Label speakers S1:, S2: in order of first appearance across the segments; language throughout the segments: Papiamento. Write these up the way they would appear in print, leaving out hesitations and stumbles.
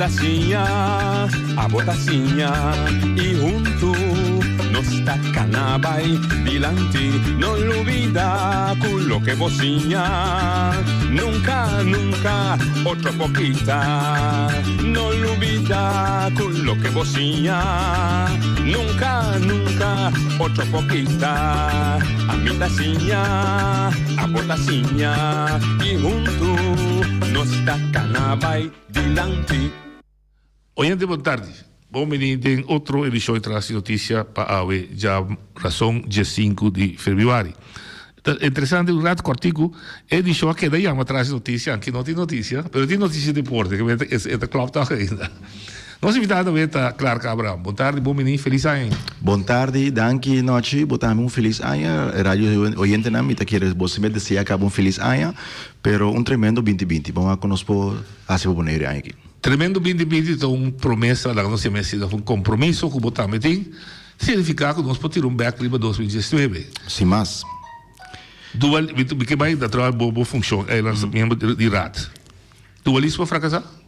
S1: ta siña, abo ta siña y huntu nos ta cana bay dilanti. No lubida cu loke bo siña nunca, nunca otro por kita. No lubida cu loke bo siña nunca, nunca otro por kita. Ami ta siña, abo ta siña y huntu nos ta cana bay dilanti.
S2: Oyente bon tardi. Bon bini den otro edicion di Tras di Noticia pa awe djarazon diesinku di februari. Ta interesante un rato cortico e edicion a keda yama Tras di Noticia anke no tin noticia pero tin noticia di deporte ke e ta klop tog ainda. Nos invitado awe ta Clark Abraham. Bon tardi, bon bini, feliz aña.
S3: Bon tardi, danki Nochi, bo tambe un feliz aña. Radio oyentenan mi ta kere bo siempre desea caba un feliz aña, pero un tremendo binti binti. Bon wak cu nos por haci pa Bonaire e aña aki.
S2: Tremendo binti binti ta un promesa, laga nos yama asina, un compromiso cu bo tambe tin, significa cu nos por tira un bek riba 2019.
S3: Sin mas.
S2: Dual, mi mi ke bai natural bo bo funcion, miembro di Raad. Dualismo a fracasa?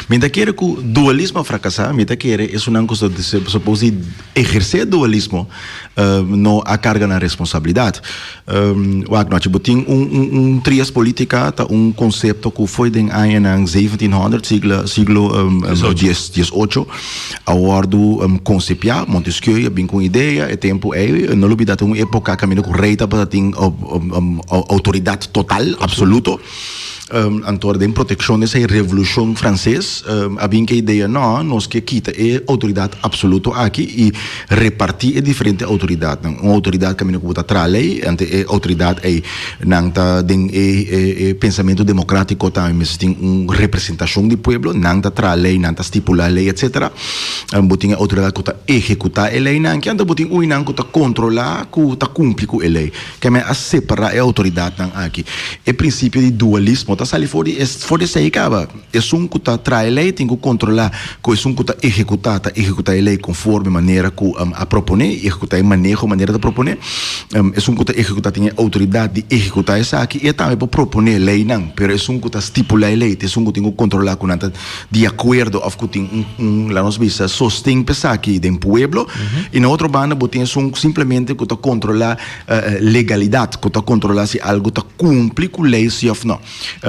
S3: Mi ta kere ku dualismo a frakasá, mi ta kere esunnan ku supos di ehersé dualismo no a karga nan responsabilidat. Wak nochi, bo tin un un un trias politica ta un konsepto ku foi den añanan zeventienhonderd, siglo siglo dies diesocho a wòrdu konsepiá. Montesquieu a bin ku un idea e tempu ei, no lubida ta un époka kaminda ku rei tabata tin outoridat total, absoluto. Anto den protekshon di esei Revolushon Franses a bin ku e idea, no, nos ke kita e outoridat absoluto aki i repartí e diferente outoridatnan. Un outoridat kaminda ku bo ta traha lei, anto e outoridat ei nan ta den e pensamentu demokratiko tambe mester tin un representashon di pueblo, nan ta traha lei, nan ta stipulá lei etsetera. Bo tin e outoridat ku ta ehekutá e leinan aki, anto bo tin uinan ku ta kontrolá ku ta kumpli ku e lei. Keme a separá e outoridatnan aki. E prinsipio di dualismo ta sali for di for di esei kaba. Esun ku ta traha e lei tin ku kontrolá ku esun ku ta ehekutá ta ehekutá e lei konforme manera ku a proponé i ehekutá e maneho manera ta proponé. Esun ku ta ehekutá tin e outoridat di ehekutá esaki i e tambe por proponé leinan, pero esun ku ta stipulá e lei ta esun ku tin ku kontrolá ku nan ta di akuerdo òf ku tin un un laat nos bisa sosten pa esaki den pueblo. I na otro banda bo tin esun simplemente ku ta kontrolá legalidat, ku ta kontrolá si algu ta kumpli ku lei si òf no,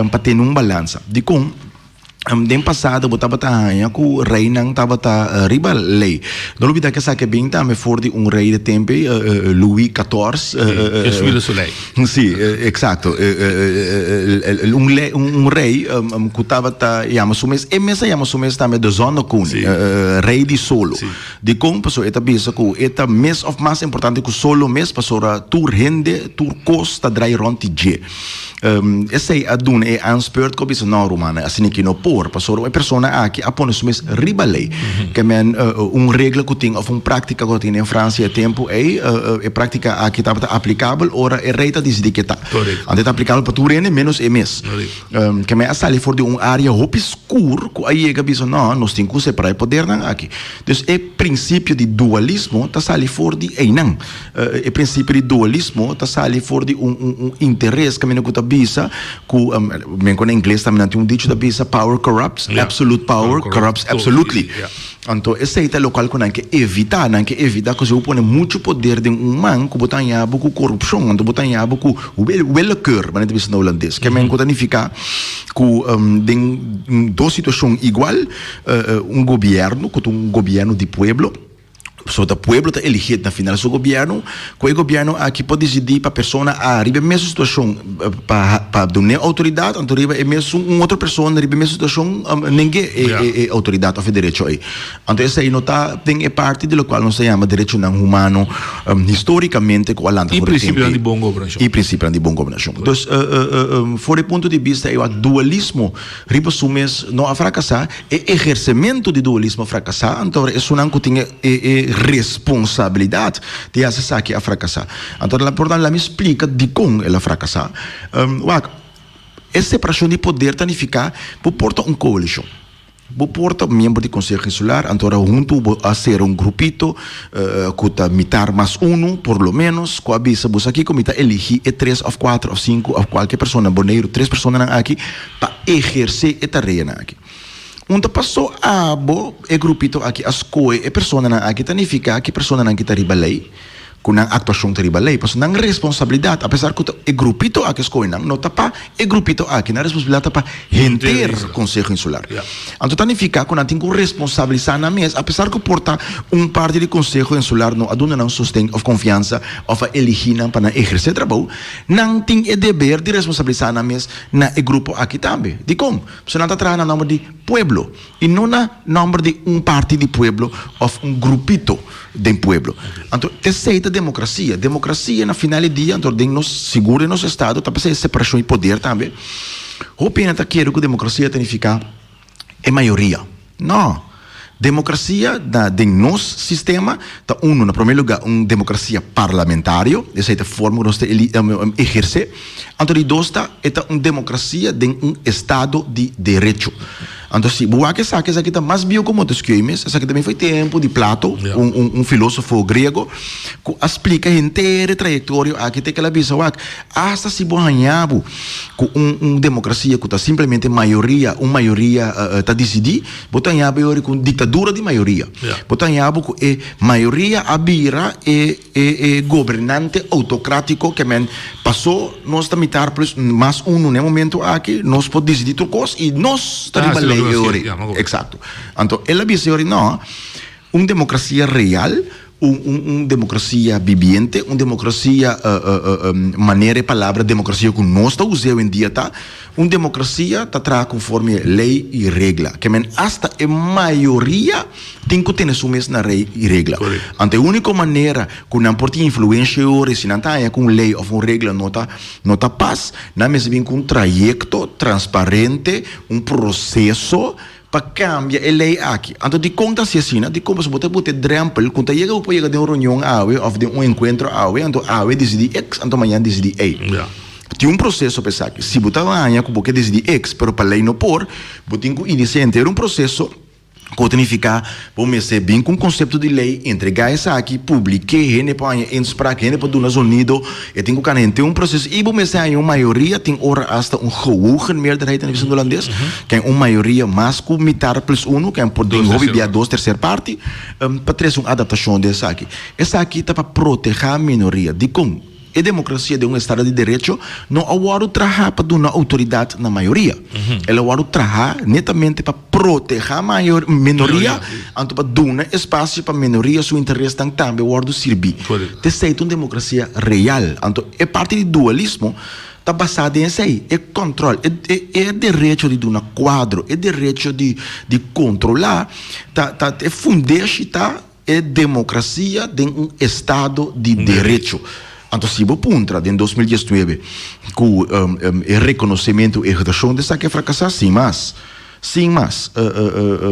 S3: pa tene un balansa. Dikon? Den pasado bo tabata haña ku reinan tabata riba lei. No lubida ku esaki a bin tambe for di un rei di tempu ei, Louis katòrs.
S2: E subi su lei.
S3: Si, eksakto. Un lei, un rei ku tabata yama su mes, e mes a yama su mes tambe de zonnekoning, rei di solo. Dikon? Pasobra e ta bisa ku e ta mes òf mas importante ku solo mes, pasobra tur hende, tur kos ta drai rònt di dje. Esei a duna e aanspeurt ku a bisa, No, rumannan, asina ki no por, pasobra e persona aki a pone su mes riba lei. Ke men un regla ku tin òf un práktika ku ta tin den Fransia e tempu ei, e práktika aki tabata aplikabel ora e rei ta disidí ke ta. Anto e ta aplikabel pa tur hende ménos e mes. Ke men a sali for di un área hopi skur ku a yega bisa, No, nos tin ku separá e podernan aki. Dus e prinsipio di dualismo ta sali for di einan. E prinsipio di dualismo ta sali for di un un interes kaminda ku ta bisa ku men ku na ingles tambe nan tin un dicho ta bisa power corrupts, absolute power corrupts absolutely. Anto esei ta lokual ku nan ke evitá. Nan ke evitá ku si bo pone muchu poder den un man ku bo ta haña bo ku korupshon, anto bo ta haña bo ku willekeur, manera ta bisa na hulandes. Ke men ku ta nifiká ku den dos situashon igual Un gobierno cu ta un gobierno di pueblo, pasobra ta pueblo ta eligi na final su gobierno, cu e gobierno aki por dicidi pa persona A riba e mesun situacion pa pa dun'e autoridad, anto riba e mesun un otro persona riba e mesun situacion neng'e e autoridad of e derecho ey. Anto esey no ta den e parti di locual nos ta yama derechonan humano historicamente cu a lanta
S2: for di tempo. Y principionan di bon gobernacion.
S3: Y principionan di bon gobernacion. Dus for e punto di bista ey wak dualismo Riba su mes no a frakasá, e ehersementu di dualismo a frakasá, anto ora esunnan ku tin e responsabilidat di hasi esaki a frakasá. Anto la por tanto lami splika dikon el a frakasá. Wak, e separashon di poder ta nifiká bo por ta un koalishon, bo por ta miembro di Konseho Insular, anto ora huntu bo a sera un grupito ku ta mitar mas unu por lo ménos ku a bisa bo sa kiko mi ta eligí e tres òf kuater òf sinku òf kualke persona, Boneiru tres personanan aki pa ehersé e tareanan aki. Un ta paso abo e grupito aki a skohe e personanan aki ta nifiká ku e personanan aki ta riba lei, ku nan aktuashon ta riba lei. Pasobra nan responsabilidat, apesar ku ta e grupito aki a skohe nan, no ta pa e grupito aki, nan responsabilidat ta pa henter Konseho Insular. Anto ta nifiká ku nan tin ku responsabilisá nan mes, apesar ku por ta un parti di Konseho Insular no a duna nan sosten òf konfiansa òf a eligí nan pa nan ehersé trabou, nan tin e deber di responsabilisá nan mes na e grupo aki tambe. Dikon? Pasobra nan ta traha na nòmber di pueblo i no na nòmber di un parti di pueblo òf un grupito den pueblo. Anto esei ta demokrasia. Demokrasia na final di dia, anto den nos, sigur den nos estado, ta p'esei e separashon di poder tambe. Hopi hende ta kere ku demokrasia ta nifiká e mayoria. No. Demokrasia na den nos sistema ta unu, na promé lugá, un demokrasia parlamentario, esei ta forma ku nos ta ehersé. Anto di dos ta, e ta un demokrasia den un estado di derecho. Anto si bo wak esaki, esaki ta mas bieu ku Montesquieu mes, esaki ta bin for e tempu di Plato, un un un filosofo griego, ku a splika henter e trayektorio aki te ku el a bisa wak, Asta si bo haña bo ku un un demokrasia ku ta simplemente mayoria, un mayoria ta disidí, bo ta haña bo e ora ku un diktadura di mayoria. Bo ta haña bo ku e mayoria a bira e e e gobernante outokrátiko ke men pasó nos ta mitar plus mas unu na e momento aki, nos por disidí tur kos i nos ta riba lei e ora ei. Eksakto. Anto el a bisa e ora ei, no. Un demokrasia real, un un un demokrasia bibiente, un demokrasia manera e palabra demokrasia ku nos ta usa awendia ta, un demokrasia ta traha konforme lei i regla. Ke men asta e mayoria tin ku tene su mes na rei i regla. Anto e úniko manera ku nan por tin influensha e ora si nan ta haña ku un lei òf un regla no ta no ta pas, nan mester bin ku un trayekto transparente, un proseso Pa cambia e ley aki. Anto dicon ta haci asina? Dicon? Pasobra bo ta buta e drempel cu ta yega bo por yega den un reunion awe of den un encuentro awe, anto awe dicidi X, anto mañana dicidi Y. Tin un proceso pa esaki. Si bo ta haña cu bo ke dicidi X, pero pa ley no por, bo tin cu inicia henter un proceso cu ta nifica bo mester bin cu un concepto di ley, entrega esaki, publike, hende por haña inspraak, hende por duna zonido, E tin ku kana henter un proseso i bo mester haña un mayoria, tin ora asta un gewogen meerderheid na bisa holandes, ken un mayoria mas ku mitar plus unu, ken por den hopi bia dos tercer parti, pa trese un adaptashon den esaki. Esaki ta pa protehá minoria. Dikon? E demokrasia den un estado di derecho no a wòrdu trahá pa duna outoridat na mayoria. El a wòrdu trahá netamente pa protehá mayor, minoria, anto pa duna espasio pa minoria su interesnan tambe wòrdu sirbí. T'esei ta un demokrasia real. Anto e parti di dualismo ta basá den esei, e kòntròl, e e e derecho di duna kuadro, e derecho di di kontrolá ta ta e fundeshi ta e demokrasia den un estado di derecho. Anto si bo puntra den 2019 ku e rekonosementu, ehekutashon di esaki a frakasá, sin mas. Sin mas,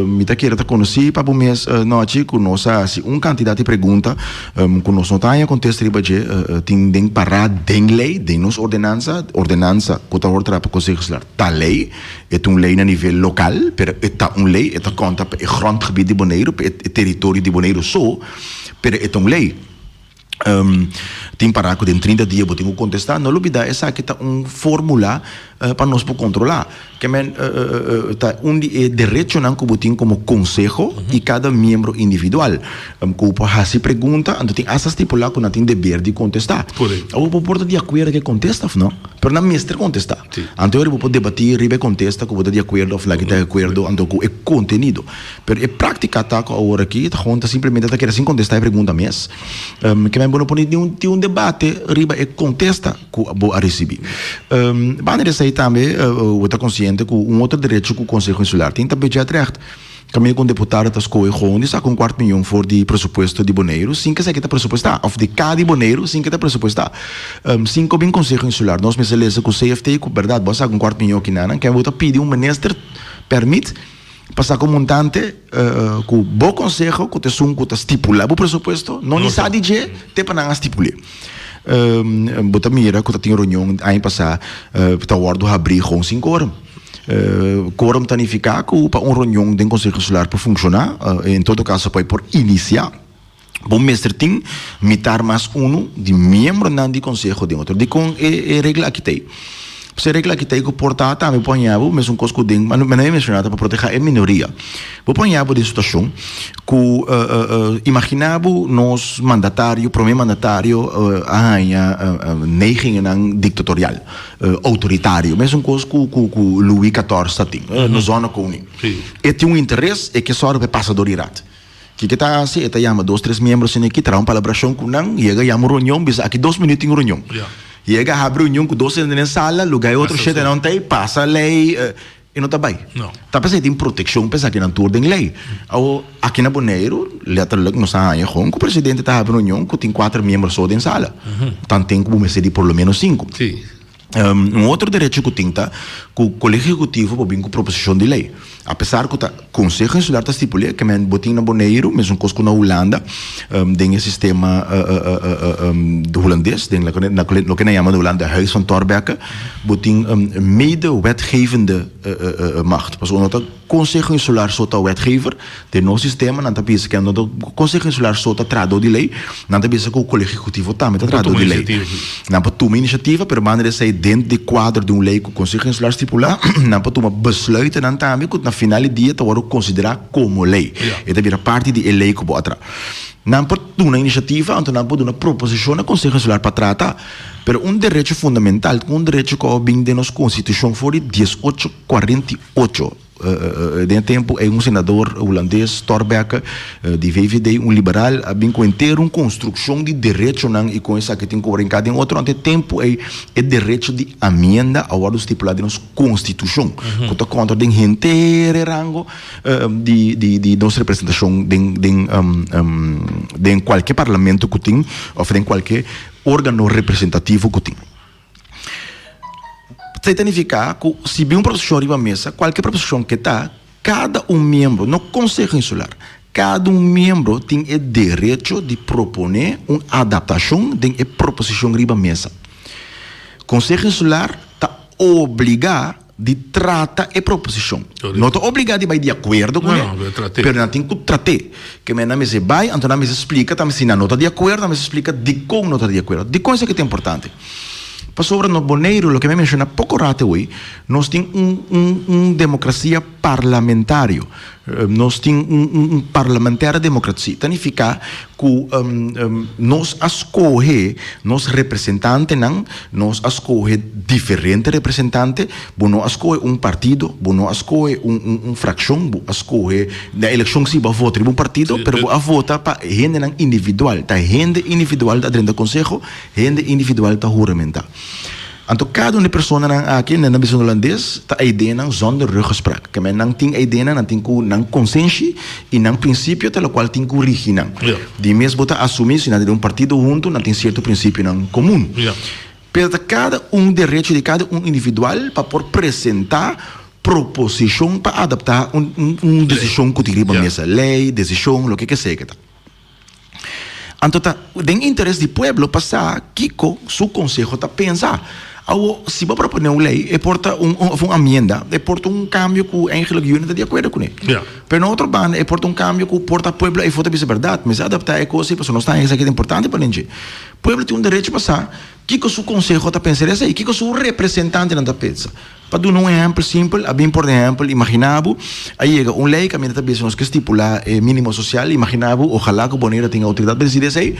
S3: mi ta kere ta konosí pa bo mes nochi ku nos a hasi un kantidat di pregunta ku nos no ta haña kontesta riba dje. Tin den pará den lei, den nos ordenansa, ordenansa ku ta wòrdu traha pa Konseho Insular ta lei. E ta un lei na nivel lokal, pero e ta un lei, e ta konta pa e grondgebied di Boneiru, pa e teritorio di Boneiru so, pero e ta un lei. Tin pará ku den 30 dia bo tin ku kontestá. No lubidá esaki ta un fórmula pa nos por kontrolá. Ke men ta un di e derechonan ku bo tin komo konseho i kada miembro individual. Ku bo por hasi pregunta, anto tin asta stipulá ku nan tin deber di kontestá. Awor bo por ta di akuerdo ku e kontesta òf no, pero nan mester kontestá. Anto ora bo por debatí riba e kontesta ku bo ta di akuerdo òf laki ta di akuerdo anto ku e kontenido. Pero e práktika ta ku awor aki ta gewoon ta simplemente ta keda sin kontestá e pregunta mes. Ke men bo no por ni tin un debate riba e kontesta ku bo a risibí. Banda di esei tambe bo ta konsiente ku un otro derecho ku Konseho Insular tin ta budgetrecht. Kaminda ku un deputado ta skohe gewoon di saka un kuart miyon for di presupuesto di Boneiru sin ku esaki ta presupuestá òf di ka di Boneiru sin ku e ta presupuestá. Sin ku bin Konseho Insular nos mester lesa ku CFT ku bèrdat bo a saka un kuart miyon kinanan ke bo ta pidi un minister pèrmit Pa saka un montante ku bo konseho ku ta esun ku ta stipulá bo presupuesto no ni sa di dje te pa nan a stipul'é. Bo ta mira ku ta tin reunion aña pasá ta wòrdu habrí gewoon sin kórum. Kórum ta nifiká ku pa un reunion den konseho insular por funshoná, en todo kaso pa e por inisiá, bo mester tin mitar mas unu di miembronan di konseho den otro. Dikon e regla aki ta ei? Pues e regla aki ta ku por ta tambe por haña bo mesun kos ku den, mi no a menshoná ta pa protehá e minoria. Bo por haña bo den situashon ku imaginá bo nos mandatario, promé mandatario a haña neigingennan diktatorial, outoritario, mesun kos ku ku Louis Katorz ta tin, nos zonnekoning. E tin un interes, e ke sòru pa e pasa dor di rat. Kiko e ta hasi? E ta yama dos tres miembro asina aki, traha un palabrashon ku nan, yega yama un reunion, bisa aki dos minüt tin un reunion. Yega habri reunion ku dos hende den sala, lugá e otro shete nan ta ei, pasa lei, e no ta bai. Ta p'esei tin protekshon pa esakinan tur den lei. Awor, aki na Boneiru, letterlijk nos a haña gewoon ku presidente ta habri reunion ku tin kuater miembro so den sala. Tanten ku bo mester di por lo menos sinku. Un otro derecho ku tin ta ku Kolegio Ehekutivo por bin ku proposishon di lei. Apesar ku ta Konseho Insular ta stipul'é ke men bo tin na Boneiru, mesun kos ku na Hulanda, den e sistema hulandes, den loke nan yama na Hulanda Huis van Thorbecke, bo tin mede-wetgevende macht. Pasobra no ta Konseho Insular so ta wetgever, Den nos sistema nan ta bisa ke no ta Konseho Insular so ta trahadó di lei, nan ta bisa ku Kolegio Ehekutivo tambe ta trahadó di lei. Nan por tuma inisiativa, pero banda di esei dentro di kuadro di un lei ku Konseho Insular stipulá, nan por tuma besluitennan tambe ku na final di dia ta wòrdu konsiderá komo lei. E ta bira parti di e lei ku bo a traha. Nan por duna inisiativa, anto nan por duna proposishon na Konseho Insular pa trata. Pero un derecho fundamental, un derecho ku a bin den nos konstitushon for di diesocho 48. Den e tempu ei un senador hulandes, Thorbecke, di VVD, un liberal, a bin ku henter un konstrukshon di derechonan i kon esaki tin ku brinká den otro. Ante e tempu ei e derecho di amienda a wòrdu stipulá den nos konstitushon, ku ta kontra den henter e rango di nos representashon den den den kualke parlamento ku tin òf den kualke órgano representativo ku tin. Esei ta nifiká ku si bin un proposishon riba mesa, kualke proposishon ke ta, kada un miembro, no Konseho Insular, kada un miembro tin e derecho di proponé un adaptashon den e proposishon riba mesa. Konseho Insular ta obligá di trata e proposishon. No ta obligá di bai di akuerdo kuné, pero nan tin ku trat'é. Ke men nan mester bai, anto nan mester splika tambe si nan no ta di akuerdo, nan mester splika dikon no ta di akuerdo. Dikon esaki ta importante? Pasobra na Boneiru, loke mi a menshoná poko rato awor, nos tin un un un demokrasia parlamentario. Nos tin un un un parlamentaire democratie. Ta nifiká ku nos a skohe nos representantenan, nos a skohe diferente representante, bo no a skohe un partido, bo no a skohe un un un frakshon, bo a skohe, na elekshon si bo a vota riba un partido, pero bo a vota pa hendenan individual, ta hende individual ta drenta konseho, hende individual ta huramentá. Anto kada un di e personanan aki, nan ta bisa na hulandes, ta ideanan zonder ruggespraak. Ke men nan tin ideanan, nan tin ku nan konsenshi i nan prinsipio ta lokual tin ku rigi nan. Di mes bo ta asumí si nan ta den un partido huntu, nan tin sierto prinsipionan komun. Pero ta kada un derecho di kada un individual pa por presentá proposishon pa adaptá un un desishon ku tin riba mesa, lei, desishon, loke ke sea ke ta. Anto ta den interes di pueblo pa sa kiko su konseho ta pensa. Awo, si bo proponé un lei, e por ta un òf un amienda, e por ta un kambio ku eigenlik yu no ta di akuerdo kuné. Pero na otro banda e por ta un kambio ku por ta pueblo ei for ta bisa bèrdat, mester adaptá e kos ei pasobra nos ta haña esaki ta importante pa den dje. Pueblo tin un derecho pa sa kiko su konseho ta pensa di esei, kiko su representantenan ta pensa. Pa duna un ehèmpel simpel, a bin por ehèmpel, imaginá bo, a yega un lei kaminda ta bisa nos ke stipulá e mínimo sosial, imaginá bo, ojalá ku Boneiru tin outoridat pa disidí esei,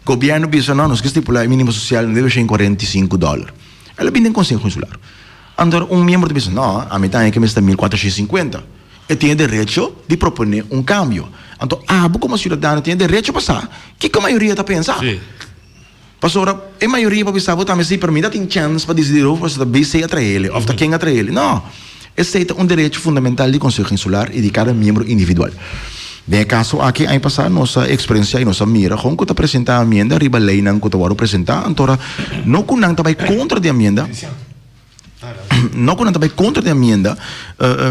S3: gobièrnu bisa no, nos ke stipulá e mínimo sosial na 945 dòler. El a bin den Konseho Insular. Anto un miembro ta bisa, no, ami ta haña ke mester ta 1450. E tin e derecho di proponé un kambio. Anto abo komo siudadano tin e derecho pa sa kiko mayoria ta pensa. Pasobra e mayoria por bisa bo tambe si, pero mi ta tin chèns pa disidí of pasobra ta BC a trae el'e of ta ken a trae el'e. No! Esei ta un derecho fundamental di Konseho Insular i di kada miembro individual. Den e kaso aki aña pasá nos a eksperensiá i nos a mira kon ku ta presentá amienda riba leinan ku ta wòrdu presentá, antora no ku nan ta bai kontra di amienda, No ku nan ta bai kontra di amienda,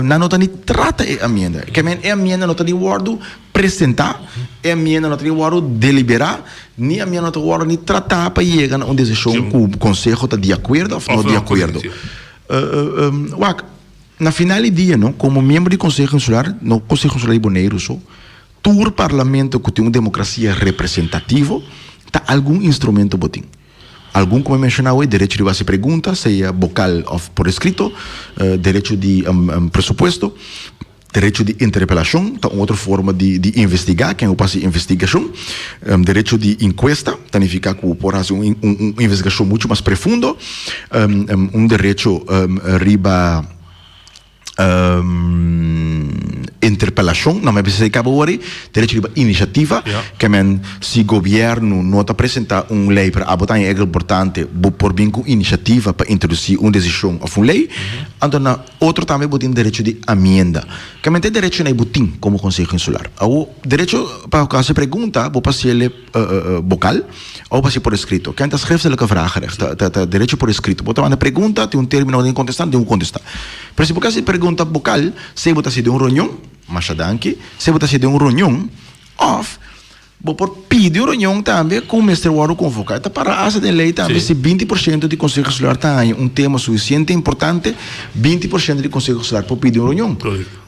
S3: nan no ta ni trata e amienda. Ke men e amienda no ta ni wòrdu presentá, e amienda no ta ni wòrdu deliberá, ni amienda no ta wòrdu ni tratá pa yega na un desishon ku konseho ta di akuerdo òf no di akuerdo. Wak, na final di dia no, komo miembro di Konseho Insular, no Konseho Insular di Boneiru so, tur parlamento ku tin un demokrasia representativo ta algun instrumento bo tin. Algun ku mi a menshoná awe, derecho di hasi pregunta, sea bokal òf por eskrito, derecho di presupuesto, derecho di interpelashon ta un otro forma di di investigá, ken ku por hasi investigashon, derecho di inkuesta ta nifiká ku bo por hasi un un investigashon muchu mas prefundo, un derecho riba. Interpelashon, no mi a bisa esei kaba wori, derecho riba inisiativa, ke men si gobièrnu no ta presentá un lei pero abo ta haña e importante bo por bin ku inisiativa pa introdusí un desishon òf un lei, anto na otro tambe bo tin derecho di amienda. Ke men ta e derechonan ei bo tin komo Konseho Insular. Awor derecho pa hasi pregunta bo por hasiel bokal òf bo hasi por eskrito. Ken ta schriftelijke vragenrecht, ta ta derecho por eskrito. Bo ta manda pregunta, tin un término bo tin kontestá, no tin ku kontestá. Pero si bo ke hasi pregunta bokal, sea bo ta hasi den un reunion, masha danki, sea bo ta hasi den un reunion òf bo por pidi un reunion tambe ku mester wòrdu konvoká. E ta para asta den lei tambe si 20 por shento di Konseho Insular ta haña un tema sufisiente importante, 20 por shento di Konseho Insular por pidi un reunion.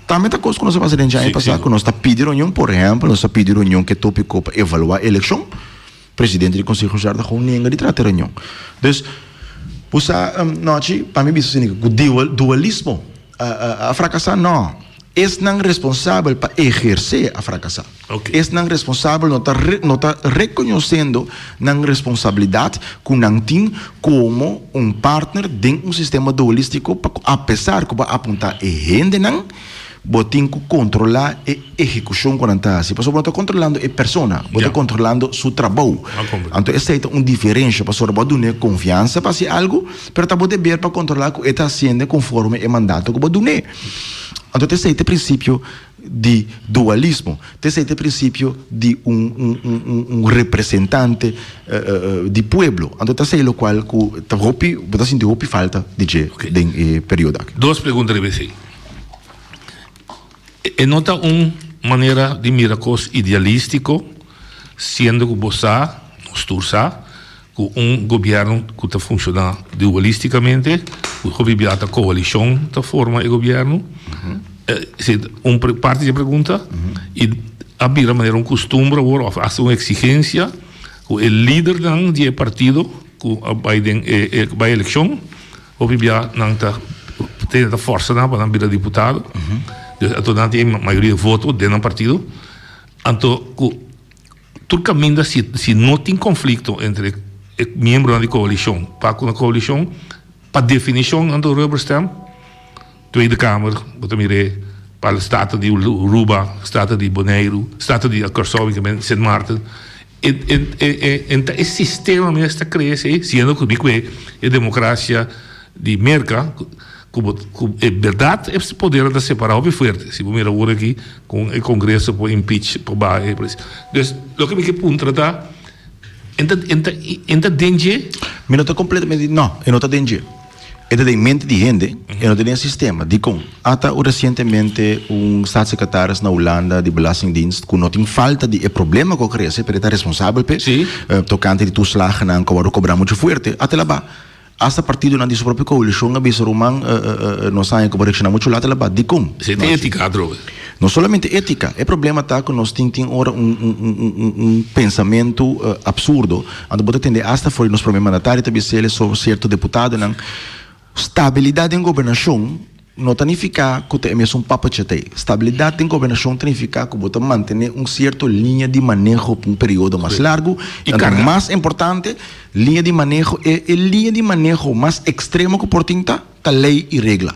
S3: Tambe ta kos ku nos a pasa den dje aña pasá ku nos ta pidi reunion, por ehèmpel nos ta pidi reunion ku e tópiko pa evaluá elekshon. Presidente di Konseho Insular ta gewoon nenga di trata e reunion. Dus, bo sa, Nochi, pa mi bisa asina ku dualismo a frakasá? No. Esnan responsabel pa ehersé a frakasá. Esnan responsabel no ta no ta rekonosendo nan responsabilidat ku nan tin komo un partner den un sistema dualístiko pa ku apesar ku bo a apuntá e hendenan, Bo tin ku kontrolá e ehekushon ku nan ta hasi. Pasobra bo no ta kontrolando e persona, bo ta kontrolando su trabou. Anto esei ta un diferensha, pasobra bo a dun'é konfiansa pa hasi algu, pero ta bo deber pa kontrolá ku e ta hasiendo konforme e mandato ku bo a dun'é. Anto ta esei ta e prinsipio di dualismo, ta esei ta e prinsipio di un un representante di pueblo. Anto ta esei lokual ku ta hopi, bo ta sinti hopi falta di dje den e periodo aki.
S2: Dos pregunta riba esei. E no ta un manera di mira kos idealístiko, siendo ku bo sa, nos tur sa, ku un gobièrnu ku ta funshoná dualístikamente, ku hopi bia ta koalishon ta forma e gobièrnu. Esei ta un parti di e pregunta. I a bira manera un kustumber awor òf asta un eksigensia ku e lidernan di e partido ku a bai den e bai elekshon, Hopi bia nan ta tene ta forsa nan pa nan bira diputado. Dus anto nan tin e mayoria di voto den nan partido. Anto ku tur kaminda si si no tin konflikto entre e miembronan di koalishon pa ku na koalishon, pa definishon nan ta rubber stamp. Tweede Kamer bo ta mir'é pa Staten di Aruba, Staten di Boneiru, Staten di Kòrsou, Sint Maarten. E e e ta e sistema mes ta krea esei, siendo ku mi kue e demokrasia di Merka ku bo ku e bèrdat e podernan ta separá hopi fuerte. Si bo mira awor aki kon e kongreso por impeach por baha e presidente. Dus loke mi ke puntra ta en ta en ta en ta den dje?
S3: Mi no ta kompletamente no, e no ta den dje. E ta den mente di hende, e no ta den e sistema. Dikon? Ata un resientemente un staatssecretaris na Hulanda di Belastingdienst ku no tin falta di e problema ku a krese, pero e ta responsabel p'e, tokante di toeslagennan ku a wòrdu kobrá muchu fuerte, a te laba. Asta partidonan di su propio koalishon a bisa ruman nos haña ku bo reakshoná muchu lat a laba. Dikon?
S2: Esei ta étika atrobe.
S3: No solamente étika, e problema ta ku nos tin tin ora un un un pensamentu absurdo. Anto bo ta tende asta for di nos prome mandatario ta bisa el sobre sierto deputadonan, stabilidat den gobernashon no ta nifiká ku ta e mesun papachia ta ei. Stabilidat den gobernashon ta nifiká ku bo ta mantené un sierto liña di maneho pa un periodo mas largu. Anto mas importante, liña di maneho, e e liña di maneho mas ekstremo ku por tin ta, ta lei i regla.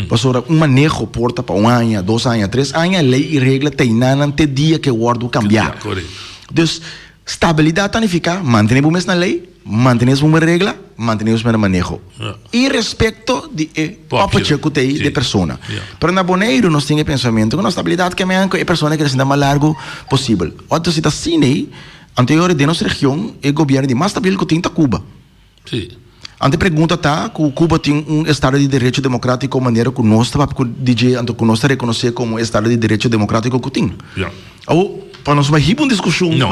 S3: Pasobra un maneho por ta pa un aña, dos aña, tres aña, lei i regla ta einanan te dia ku e wòrdu kambiá. Dus, Stabilidat ta nifiká mantené bo mes na lei, mantené bo mes regla, mantené bo mes na maneho. Irespekto di e poppetje ku ta ei di e persona. Pero na Boneiru nos tin e pensamentu ku no stabilidat ke men ku e persona kere sinta mas largu posibel. Ota si ta asina ei, anto e ora den nos region e gobièrnu di mas stabil ku tin ta Cuba.
S2: Sí.
S3: Anto e pregunta ta ku Cuba tin un estado di derecho democratico manera ku nos ta papia ku dje anto ku nos ta rekonosé komo estado di derecho democratico ku tin.
S2: Ja.
S3: Awor, pa nos bai hiba un diskushon
S2: No.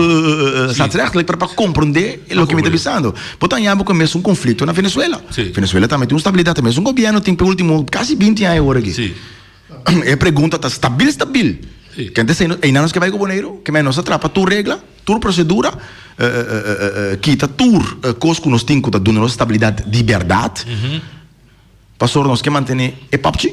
S3: staatsrechtelijk, pero pa komprondé loke mi ta bisando. Bo ta haña bo ku e mesun konflikto na Venezuela.
S2: Sí.
S3: Venezuela tambe tin un stabilidat, e mesun gobièrnu tin p'e ultimo kasi binti aña awor aki.
S2: Sí.
S3: E pregunta ta stabil stabil.
S2: Sí.
S3: Kende esei einan nos ke bai ku Boneiru? Ke men nos a trapa tur regla? tur prosedura, kita tur kos ku nos tin ku ta duna nos stabilidat di bèrdat, pasobra nos ke mantené e papchi.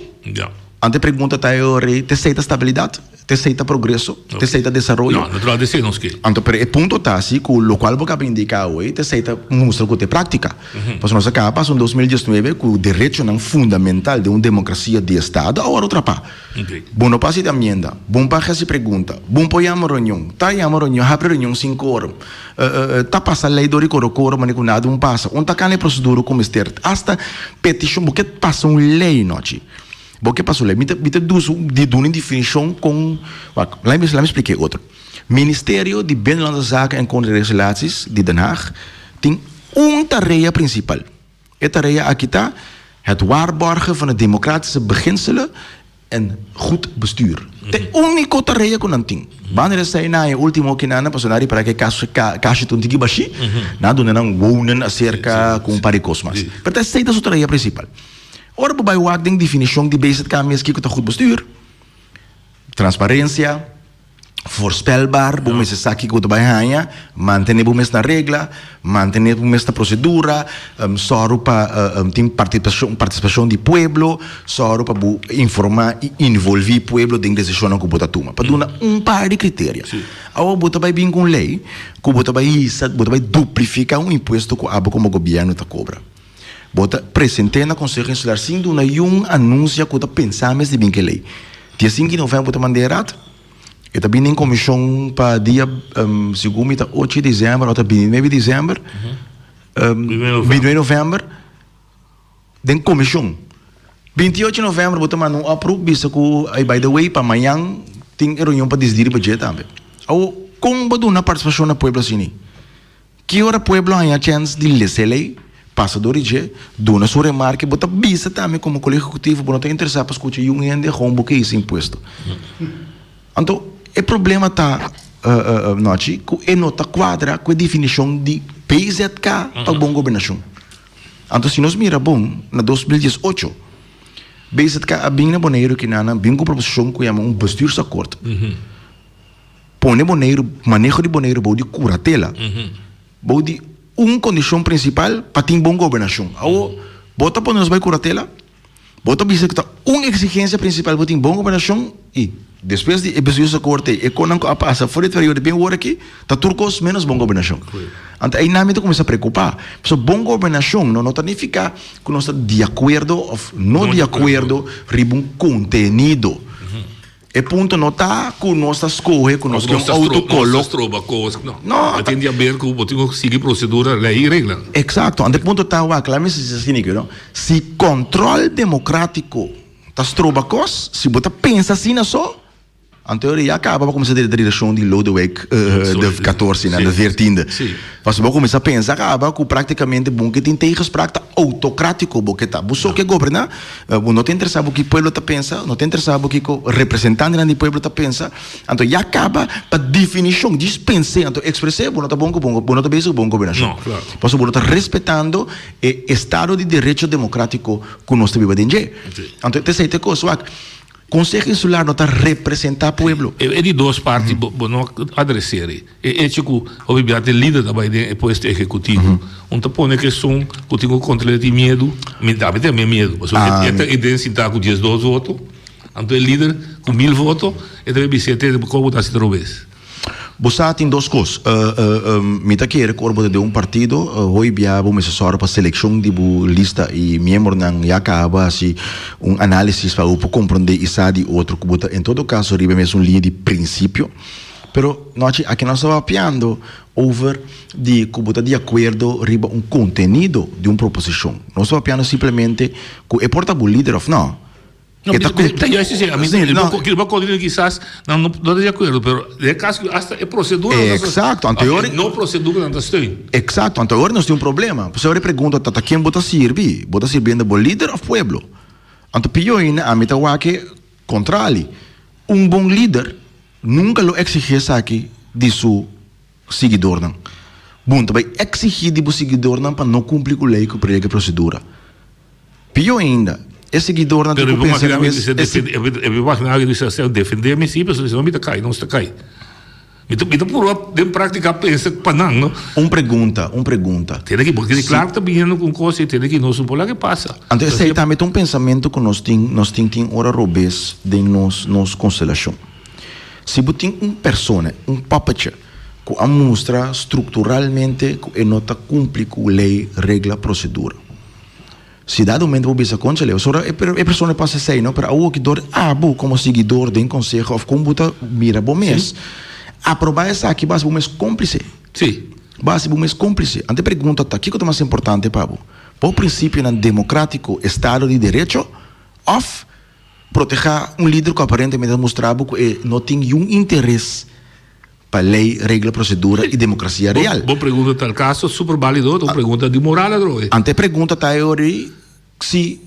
S3: Anto e pregunta ta e ora ei, t'esei ta stabilidat? T'esei ta progreso? T'esei ta desaroyo?
S2: No, natural t'esei nos ke.
S3: Anto pero e punto ta si ku lokual bo kaba indiká awor, t'esei ta mustra ku ta e práktika. Pasobra nos a kaba pasa un 2019 ku derechonan fundamental den un demokrasia di estado a wòrdu trapá. Bo no por hasi amienda, bo no por hasi pregunta, bo no por yama reunion, ta yama reunion, habri reunion sin quorum, ta pasa lei dor di koro koro manera ku nada un pasa, un ta kana e prosedura ku mester, asta petishon, bo ke pasa un lei nochi, bo ke pasa un lei, mi ta mi ta di duna un definishon kon, wak, laat mi laat mi splika e otro. Ministerio di Binnenlandse Zaken en Koninkrijksrelaties di Den Haag tin un tarea prinsipal. E tarea aki ta het waarborgen van de democratische beginselen en goed bestuur. Ta e úniko tarea ku nan tin. Banda di esei nan e último kinan pasobra nan a ripará ku e kashi ta un tiki bashí, nan a duna nan wonen aserka ku un par di kos mas. Pero ta esei ta su tarea prinsipal. Ora bo bai wak den definishon di BZK mes kiko ta goed bestuur, transparensia, Voorspelbaar, bo mester sa kiko bo ta bai haña, mantené bo mes na regla, mantené bo mes na prosedura, sòru pa tin partisipashon partisipashon di pueblo, sòru pa bo informá i involví pueblo den desishonnan ku bo ta tuma. Pa duna un par di kriteria. Awor bo ta bai bin ku un lei ku bo ta bai hisa, bo ta bai duplifiká un impuesto ku abo komo gobièrnu ta kobra. Bo ta present'é na Konseho Insular sin duna yun anunsia ku ta pensa mes di bin ku e lei. Dia sinku di novèmber bo ta mand'é rat. E ta bini den komishon pa dia segun mi ta ocho di desèmber òf ta bintinuebe di desèmber, bintinuebe novèmber den komishon. Bintiocho novèmber bo ta manda un oproep bisa ku ay by the way pa mañan tin e reunion pa disidí riba dje tambe. Awor kon bo duna partisipashon na pueblo asini? Ki ora pueblo haña chèns di lesa e lei, pasa dor di dje, duna su remarke, bo ta bisa tambe komo Kolegio Ehekutivo bo no ta interesá pa skucha yun hende gewoon bo ke hisa impuesto. Anto e problema ta Nochi ku e no ta kuadra ku e definishon di BZK pa bon gobernashon. Anto si nos mira bon na 2018 BZK a bin na Boneiru kinan a bin ku un proposishon ku yama un bestuursakkoord. Pone Boneiru, maneho di Boneiru bou di kuratela, bou di un kondishon prinsipal pa tin bon gobernashon. Awor, bo ta pone nos bai kuratela, bo ta bisa ku ta un eksigensia prinsipal pa tin bon gobernashon i despues di e bestuursakkoord ei, e konan ku a pasa for di e periodo bin awor aki, ta tur kos ménos bon gobernashon. Anto einan mi ta kuminsá preokupá. Pasobra bon gobernashon no ta nifiká ku nos ta di akuerdo òf no di akuerdo riba un kontenido. E punto no ta ku nos ta skohe ku nos ke un outo kolo.
S2: Nos ta stroba kos. No. No. E tin di haber ku bo tin ku sigui prosedura, lei i regla.
S3: Eksakto. Anto e punto ta wak, laat mi bisa asina aki, no. Si kòntròl demokrátiko ta stroba kos, si bo ta pensa asina so, anto e ya kaba bo kuminsá den direkshon di Lodewijk de katorse, de veertiende. Pasobra bo kuminsá pensa kaba ku praktikamente bo ke tin tegenspraak ta outokrátiko bo ke ta. Bo so ke goberná. Bo no ta interesá bo ki pueblo ta pensa, no ta interesá bo kiko representantenan di pueblo ta pensa. Anto ya kaba pa definishon, djis pens'é, anto ekspres'é, bo no ta bon ku bon, bo no ta bezig ku bon gobernashon.
S2: No, klaro.
S3: Pasobra bo no ta respetando e estado di derecho demokratiko ku nos ta biba den dje.
S2: Sí.
S3: Anto t'esei ta e kos. Wak, Konseho Insular no ta representá pueblo.
S2: E di dos parti bo no adres'é. E echo ku hopi bia te lider ta bai den e puesto ehekutivo, un ta pone ku esun ku tin ku kontrol'é tin miedu, mi tambe tin miedu, pasobra e ta den sintá ku diesdos voto, anto e lider ku mil voto e ta bai bis'é te kon bo ta hasi trobes.
S3: Bo sa tin dos kos, mi ta kere ku ora bo ta den un partido, hoy bia bo mester sòru pa selekshon di bo lista i miembronan ya kaba hasi un análisis pa bo por komprondé i sa di otro ku bo ta en todo kaso riba e mesun liña di prinsipio. Pero nochi aki nos ta papiando over di cu bo ta di acuerdo riba un contenido di un proposicion. Nos ta papiando simplemente cu e por ta bo lider of no.
S2: No,
S3: E ta
S2: mi, ta juist esey. Ami,
S3: Sí, no.
S2: riba contenido kisas nan no ta di acuerdo, pero den e caso cu hasta e procedura nan ta
S3: Exacto, anto e ora
S2: No procedura nan ta steun.
S3: Exacto, anto e ora nos tin un problema. Pasobra e pregunta ta, ta ken bo ta sirbi? Bo ta sirbiendo bo lider of pueblo? Anto pio ainda ami ta wak e contrali. Un bon lider Nunka lo eksigí esaki di su siguidornan. Bon ta bai eksigí di bo siguidornan pa no kumpli ku lei ku prediká e prosedura. Pió ainda, e siguidornan tin ku pensa na mes.
S2: E imaginá ku bisa defendé mi sí, pasobra si no mi ta kai, nos ta kai. Mi ta mi ta purba den práktika pensa pa nan, no.
S3: Un pregunta, un pregunta.
S2: Tene ki, porque Clark ta biniendo ku un kos i tene ki nos no por laga e pasa.
S3: Anto esei tambe ta un pensamentu ku nos tin, nos tin tin ora robes den nos nos konstelashon. Si bo tin un persona, un puppetje, ku a mustra strukturalmente ku e no ta kumpli ku lei, regla, prosedura. Si dado momento bo bisa conchale, pasobra e e persona pasa esey no, pero awoki dor abo como siguidor den conseho of con bo ta mira bo mes, aproba esaki bo hasi bo mes complice.
S2: Sí.
S3: Bo hasi bo mes complice. Anto e pregunta ta, kico ta mas importante pa bo? Bo principionan democratico, estado di derecho, of proteha un lider cu aparentemente ta mustra bo cu e no tin yun interes Pa ley, regla, procedura y democracia real.
S2: Bo pregunta tal caso super balido, ta un pregunta di moral adro.
S3: Ante e pregunta ta e ora ei si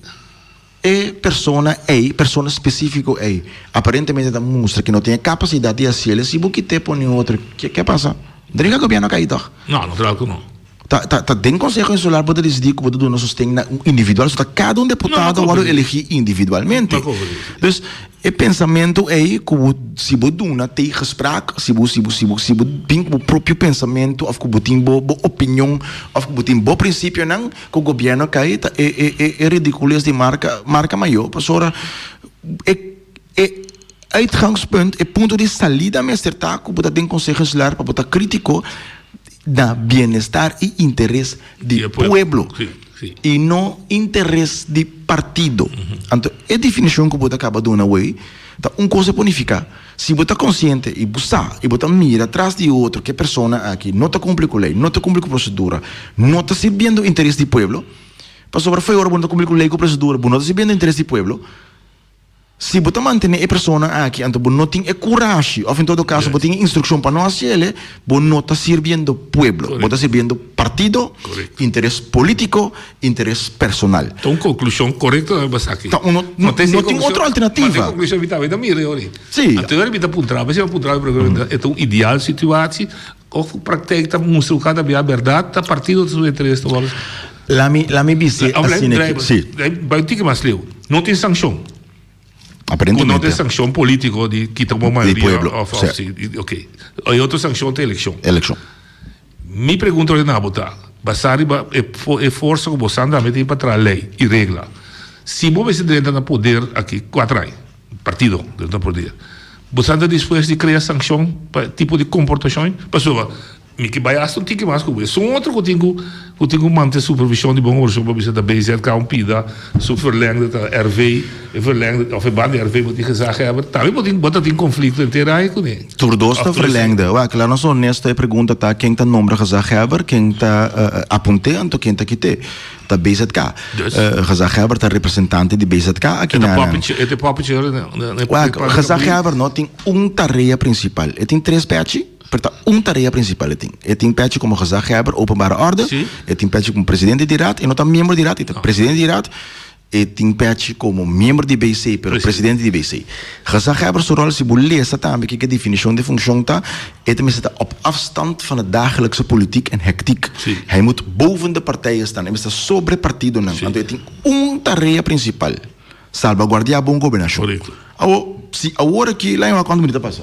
S3: e persona ei, persona specifico ei, aparentemente ta mustra ki no tin e capacidad di haciel, si bo kite pone otro, ke a pasa? Dringa gobierno a cay toch?
S2: No, no claro cu no.
S3: Ta, ta, ta den Conseho Insular bo ta disidí ku bo ta duna sosten na un individual, so ta kada un deputado wòrdu elegí individualmente. Dus e pensamentu ei ku bo, si bo duna tegenspraak, si bo, si bo, si bo, si bo bin ku bo propio pensamentu òf ku bo tin bo, bo opinion òf ku bo tin bo prinsipionan ku gobièrnu a kai, ta e, e, e, e ridikules di marka, marka mayó pasobra e, e uitgangspunt, e punto di salida mester ta ku bo ta den Conseho Insular pa bo ta krítiko na bienestar i interes di pueblo i no interes di partido. Anto e definishon ku bo ta kaba duna awey ta un kos e por nifiká. Si bo ta konsiente i bo sa i bo ta mira tras di otro ku e persona aki no ta kumpli ku lei, no ta kumpli ku prosedura, no ta sirbiendo interes di pueblo, pasobra fo'i ora bo no ta kumpli ku lei ku prosedura bo no ta sirbiendo interes di pueblo. Si bo ta mantené e persona aki, anto bo no tin e kurashi, òf en todo kaso bo tin e instrukshon pa no hasi el, bo no ta sirbiendo pueblo, bo ta sirbiendo partido, interes polítiko, interes personal.
S2: Ta un konklushon korekto tambe basa aki.
S3: Ta uno, no tin otro alternativa.
S2: Ma te konklushon mi tambe ta mira yori.
S3: Sí.
S2: Anto yori mi ta puntra, mi puntra mi pregunta, e ta un ideal situatie òf praktijk ta mustra ku kada bia bèrdat ta partido ta su interes ta wòrdu.
S3: Lami, lami bis'é asina ki, sí.
S2: Bai un tiki mas leu. No tin sankshon.
S3: Aparentemente.
S2: No tin sankshon polítiko di kita bo mayoria.
S3: Di pueblo.
S2: Of, of, sí. Ok. E otro sankshon ta elekshon.
S3: Elekshon.
S2: Mi pregunta ora na bo ta, basá riba e, e forsa ku bo san tambe tin pa traha lei i regla, si bo mester drenta na poder aki kuater aña, partido drenta na poder, bo san ta dispuesto di krea sankshon pa e tipo di komportashon? Pasobra Mi ke bai hasta un tiki mas ku bo. Esun otro ku tin ku ku tin ku mantene supervision di bon gobernashon pa bisa ta BZK un pida su verlengde ta RV, e verlengde of e banda di RV bo tin gezaghebber. Tambe bo tin bo ta tin konflikto henter ai kuné.
S3: Tur dos ta verlengde. Wak, laat nos honesto, e pregunta ta ken ta nombra gezaghebber, ken ta apunt'é anto ken ta kit'é. Ta BZK.
S2: Dus.
S3: Gezaghebber ta representante di BZK aki
S2: E ta
S3: na.
S2: poppetje, e ta poppetje na na
S3: Wak, gezaghebber no tin un tarea principal. E tin tres pechi. Pero ta un tarea principal e tin. E tin pechi como gezaghebber openbare orde,
S2: Sí.
S3: e tin pechi como presidente di raad, e no ta miembro di raad, e ta presidente di raad, e tin pechi como miembro di BC, pero presidente di BC. Gezaghebber su rol, si bo lesa tambe kiko e definicion di funcion ta, e ta mester ta op afstand van de dagelijkse politiek en hectiek.
S2: Sí.
S3: Hij moet boven de partijen staan, e mester ta sobre partidonan.
S2: Sí.
S3: Anto e tin un tarea principal, salvaguardia bon gobernacion.
S2: Correcto.
S3: Awo, si awor aki, laña wak cuanto minuut a pasa?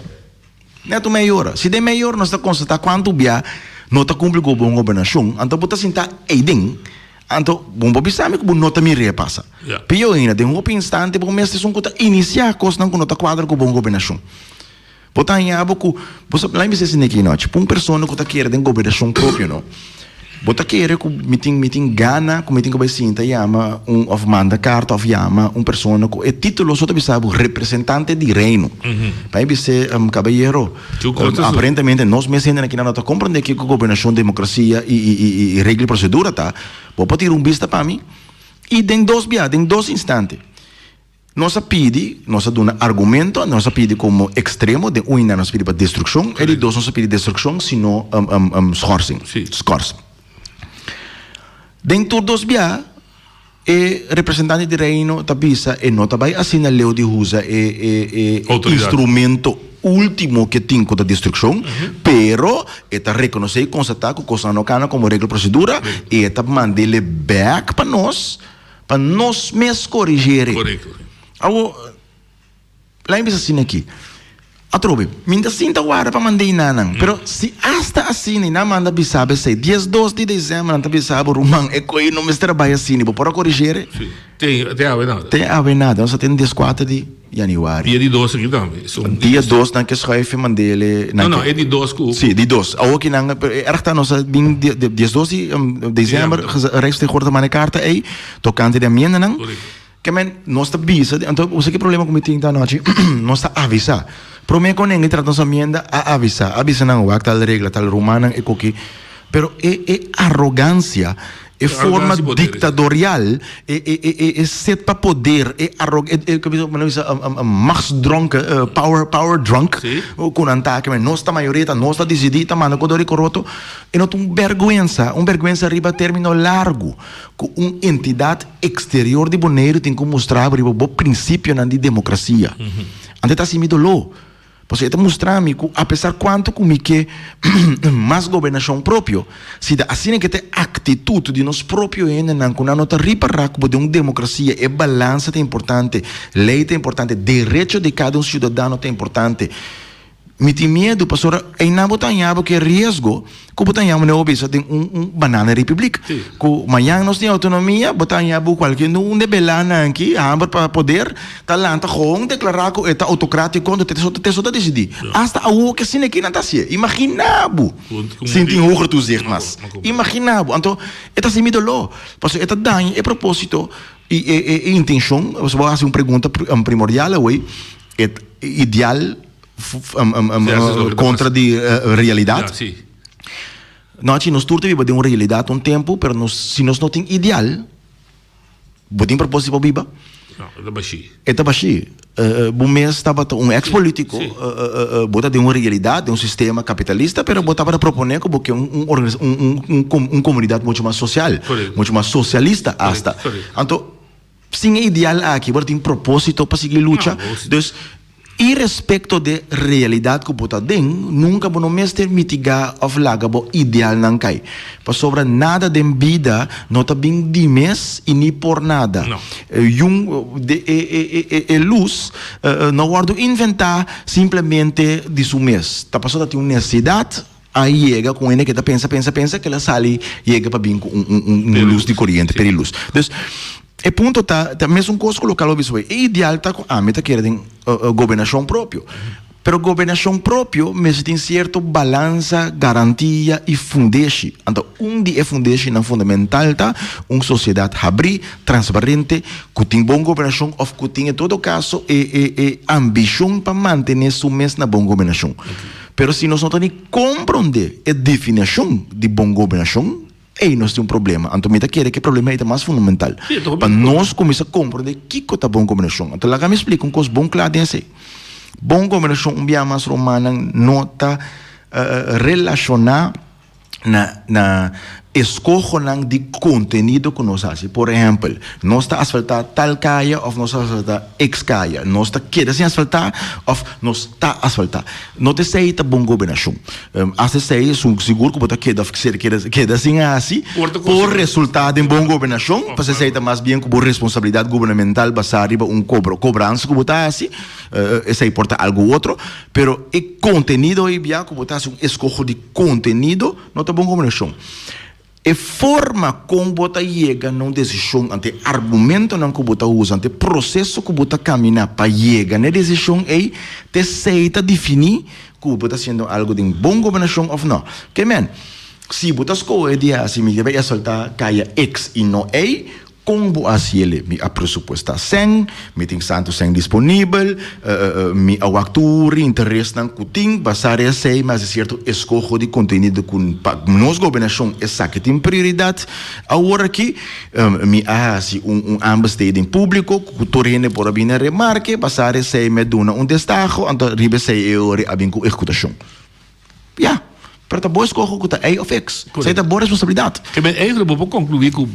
S3: Net un mei ora. Si den mei ora nos ta konstatá kuantu bia no ta kumpli ku bon gobernashon, anto bo ta sintá eiden. Anto bo por bisa mi ku bo no ta mir'é pasa. Pió ainda, den hopi instante bo mes ta esun ku ta inisiá kosnan ku no ta kuadra ku bon gobernashon. Bo ta haña bo ku, bo sa, laat mi bisa esei aki nochi, pa un persona ku ta kere den gobernashon propio no, Bo ta kere ku mi tin mi tin gana ku mi tin ku bai sinta yama un òf manda karta òf yama un persona ku e título so ta bisa bo representante di reino. Pa mi bis'é, kabayero, aparentemente nos mes hende aki nan no ta komprendé kiko gobernashon, demokrasia i i i regla i prosedura ta. Bo por tira un bista pa mi? I den dos bia, den dos instante. Nos a pidi, nos a duna argumento, nos a pidi como extremo, den un nos a pidi pa destruccion, e di dos nos a pidi destruccion sino schorsing, schors. Den tur dos bia e representante di Reino ta bisa e no ta bay asina leu di usa e instrumento ultimo ke tin ku ta destruccion, pero e ta reconoce y constata ku cosnan no cana como regla procedura y e ta mandele bek pa nos. Pa nos mes korigere.
S2: Korekto.
S3: Awor, laat mi bisa asina aki. Atrobe, mi ta sinta warda pa mand'é nan, pero si asta asina i nan manda bisa bo esei, diesdos di desèmber nan ta bisa bo, Ruman, e koe no mester a bai asina, bo por a korigere?
S2: Sí, te, te awe nada.
S3: Te awe nada, nos a ten dieskuater di yanüari.
S2: Dia di dos aki tambe.
S3: Dia dos nan ke schuif e mand'é.
S2: No, no, e di dos ku.
S3: Sí, di dos. Awor ki nan, pero e erg ta nos a bin diesdos di desèmber, Rijksvertegenwoordiger ta manda e karta ei tokante di amiendanan.
S2: Korekto.
S3: Ke men, nos ta bisa, anto bo sa ki problema ku mi tin ta anochi? Nos ta avisá. Promé ku nen trata nos amienda, a avisá. A bisa nan, wak tal regla, tal rumannan e koki. Pero e e arogansia, e forma diktadorial, e e e e e set pa poder, e arog e e ku bisa bisa machtsdronken, power power drunk, ku nan ta. Ke men, nos ta mayoria, ta nos ta disidí, ta manda ku dor i koroto. E no ta un bèrgwensa, un bèrgwensa riba término largu. Ku un entidat eksterior di Boneiru tin ku mustra bo riba bo prinsipionan di demokrasia. Anto e ta hasi mi doló. Pasobra e ta mustra mi ku apesar kuantu ku mi ke mas gobernashon propio, si ta asina ke ta e aktitut di nos propio hendenan ku nan no ta ripará ku bo den un demokrasia e balansa ta importante, lei ta importante, derecho di kada un siudadano ta importante. Mi tin miedu pasobra einan bo ta haña bo ke riesgo ku bo ta haña manera bo bisa den un un banana republiek. Ku mañan nos tin outonomia bo ta haña bo kualke un de belanan aki hamber pa poder ta lanta gewoon deklará ku e ta outokratiko anto te so te so ta disidí. Asta awor ke asina aki nan ta hasié. Imaginá bo sin tin hoger toezicht mas. Imaginá bo. Anto e ta hasi mi doló pasobra e ta daña e propósito i e e intenshon. Pasobra bo a hasi un pregunta primordial awor e ideal. Kontra di realidat. Nochi nos tur ta biba den un realidat un tempu, pero nos si nos no tin ideal, bo tin propósito pa biba?
S2: No, e ta bashí.
S3: E ta bashí. Bo mes tabata un ex polítiko, bo ta den un realidat, den un sistema kapitalista, pero bo tabata proponé ku bo ke un un komunidat muchu mas sosial, muchu mas sosialista asta. Anto Sin e ideal aki bo ta tin propósito pa sigui lucha. Dus, irespekto de realidat ku bo ta den, nunka bo no mester mitigá òf laga bo idealnan kai. Pasobra nada den bida no ta bin di mes i ni por nada. Yun de e e e e lus no wòrdu inventá simplemente di su mes. Ta pasobra ta tin un nesesidat. A yega ku hende ke ta pensa, pensa, pensa, kila sali yega pa bin ku un, un, un, un lus di koriente, peri lus. Dus, e punto ta, ta mesun kos ku lokal bo bisa wei. E ideal ta ku ami ta kere den gobernashon propio. Pero gobernashon propio mester tin sierto balansa, garantia i fundeshi. Anto un di e fundeshinan fundamental ta un sosiedat habrí, transparente, ku tin bon gobernashon òf ku tin en todo kaso e, e, e ambishon pa mantené su mes na bon gobernashon. Pero si nos no ta ni komprondé e definashon di bon gobernashon, ei nos tin un problema. Anto mi ta kere ku e problema ei ta mas fundamental. Pa nos kuminsá komprondé kiko ta bon gobernashon. Anto laga mi splika un kos bon kla den esei. Bon gobernashon, un bia mas rumannan, no ta relashoná na na eskohonan di kontenido ku nos hasi. Por ehèmpel, nos ta asfaltá tal kaya òf nos ta asfaltá eks kaya. Nos ta keda sin asfaltá òf nos ta asfaltá. No ta esei ta bon gobernashon. Asta esei esun sigur ku bo ta keda òf ser keda keda sin hasi por resultá den bon gobernashon, pasobra esei ta mas bien ku bo responsabilidat gubernamental basá riba un kobro kobransa ku bo ta hasi. Esei por ta algu otro. Pero e kontenido ei bia ku bo ta hasi un eskoho di kontenido no ta bon kombinashon. E forma kon bo ta yega na un desishon ante e argumentonan ku bo ta usa, ante e proseso ku bo ta kaminá pa yega na e desishon ei, ta esei ta definí ku bo ta hasiendo algu den bon kombinashon òf no. Ke men, si bo ta skohe di hasi mi debe asaltá kaya X i no Y, Kon bo a hasiele? Mi a presupuestá sèn, mi tin santu sèn disponibel, mi a wak tur interesnan ku tin, basá riba esei mi a hasi sierto eskoho di kontenido ku pa nos gobernashon esaki tin prioridat. Awor aki mi a hasi un un aanbesteding públiko ku tur hende por a bini a remarke, basá riba esei mi a duna un destaho, anto riba esei e ora a bin ku ehekutashon. Ya, pero ta bo eskoho ku ta ei of eks. Esei ta bo responsabilidat.
S2: Ke men eigenlijk bo por konkluí ku,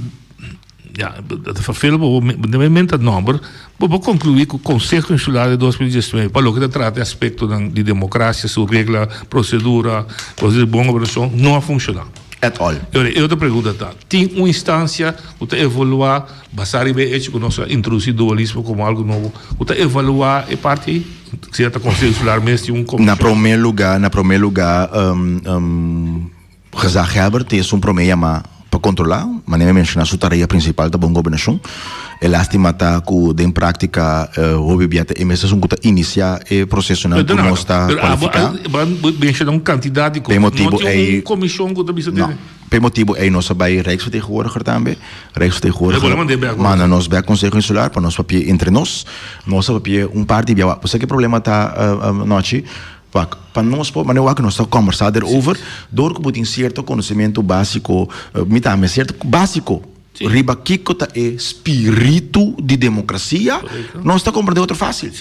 S2: ya, ta vervelend bo bo menta nòmber, bo por konkluí ku Konseho Insular di 2019 pa loke ta trata e aspektonan di demokrasia, su regla, prosedura, kos di bon gobernashon, no a funshoná.
S3: At all.
S2: E otro pregunta ta, tin un instancia ku ta evaluá, basá riba e hecho ku nos a introdusí dualismo komo algu nobo, ku ta evaluá e parti ei? Sea ta Konseho Insular mes tin un
S3: komishon? Na promé lugá, na promé lugá, Gezaghebber tin esun promé yamá pa kontrolá. Manera mi a menshoná su tarea prinsipal ta bon gobernashon. E lástima ta ku den práktika hopi bia ta e mes esun ku ta inisiá e prosesonan ku nos ta kualifiká.
S2: Bo a menshoná un kantidat di kos. No tin un komishon ku ta bisa
S3: No. P'e motibu ei nos a bai Rijksvertegenwoordiger tambe. Rijksvertegenwoordiger manda nos bèk Konseho Insular pa nos papia entre nos. Nos a papia un par di bia. Bo sa ke problema ta Nochi? Wak, pa nos por, manera wak nos ta kòmbersá derover, dor ku bo tin sierto konosementu básiko, mi tambe sierto básiko riba kiko ta e spiritu di demokrasia, nos ta komprendé otro fásil.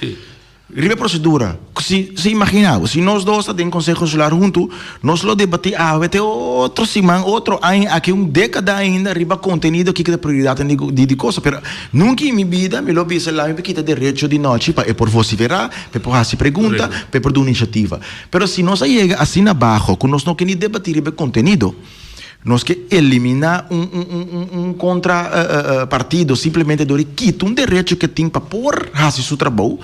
S3: Riba e prosedura, si, si imaginá bo, si nos dos ta den Konseho Insular huntu, nos lo debatí awe te otro siman, otro aña, aki un dékada ainda riba kontenido kiko ta prioridatnan di di di kosa. Pero nunka en mi bida mi lo bisa laat mi kita derecho di nochi pa e por vosiferá, pa e por hasi pregunta, pa e por duna inisiativa. Pero si nos a yega asina baho ku nos no ke ni debatí riba e kontenido, nos ke eliminá un un un un un kontra partido simplemente dor di kita un derecho ke tin pa por hasi su trabou,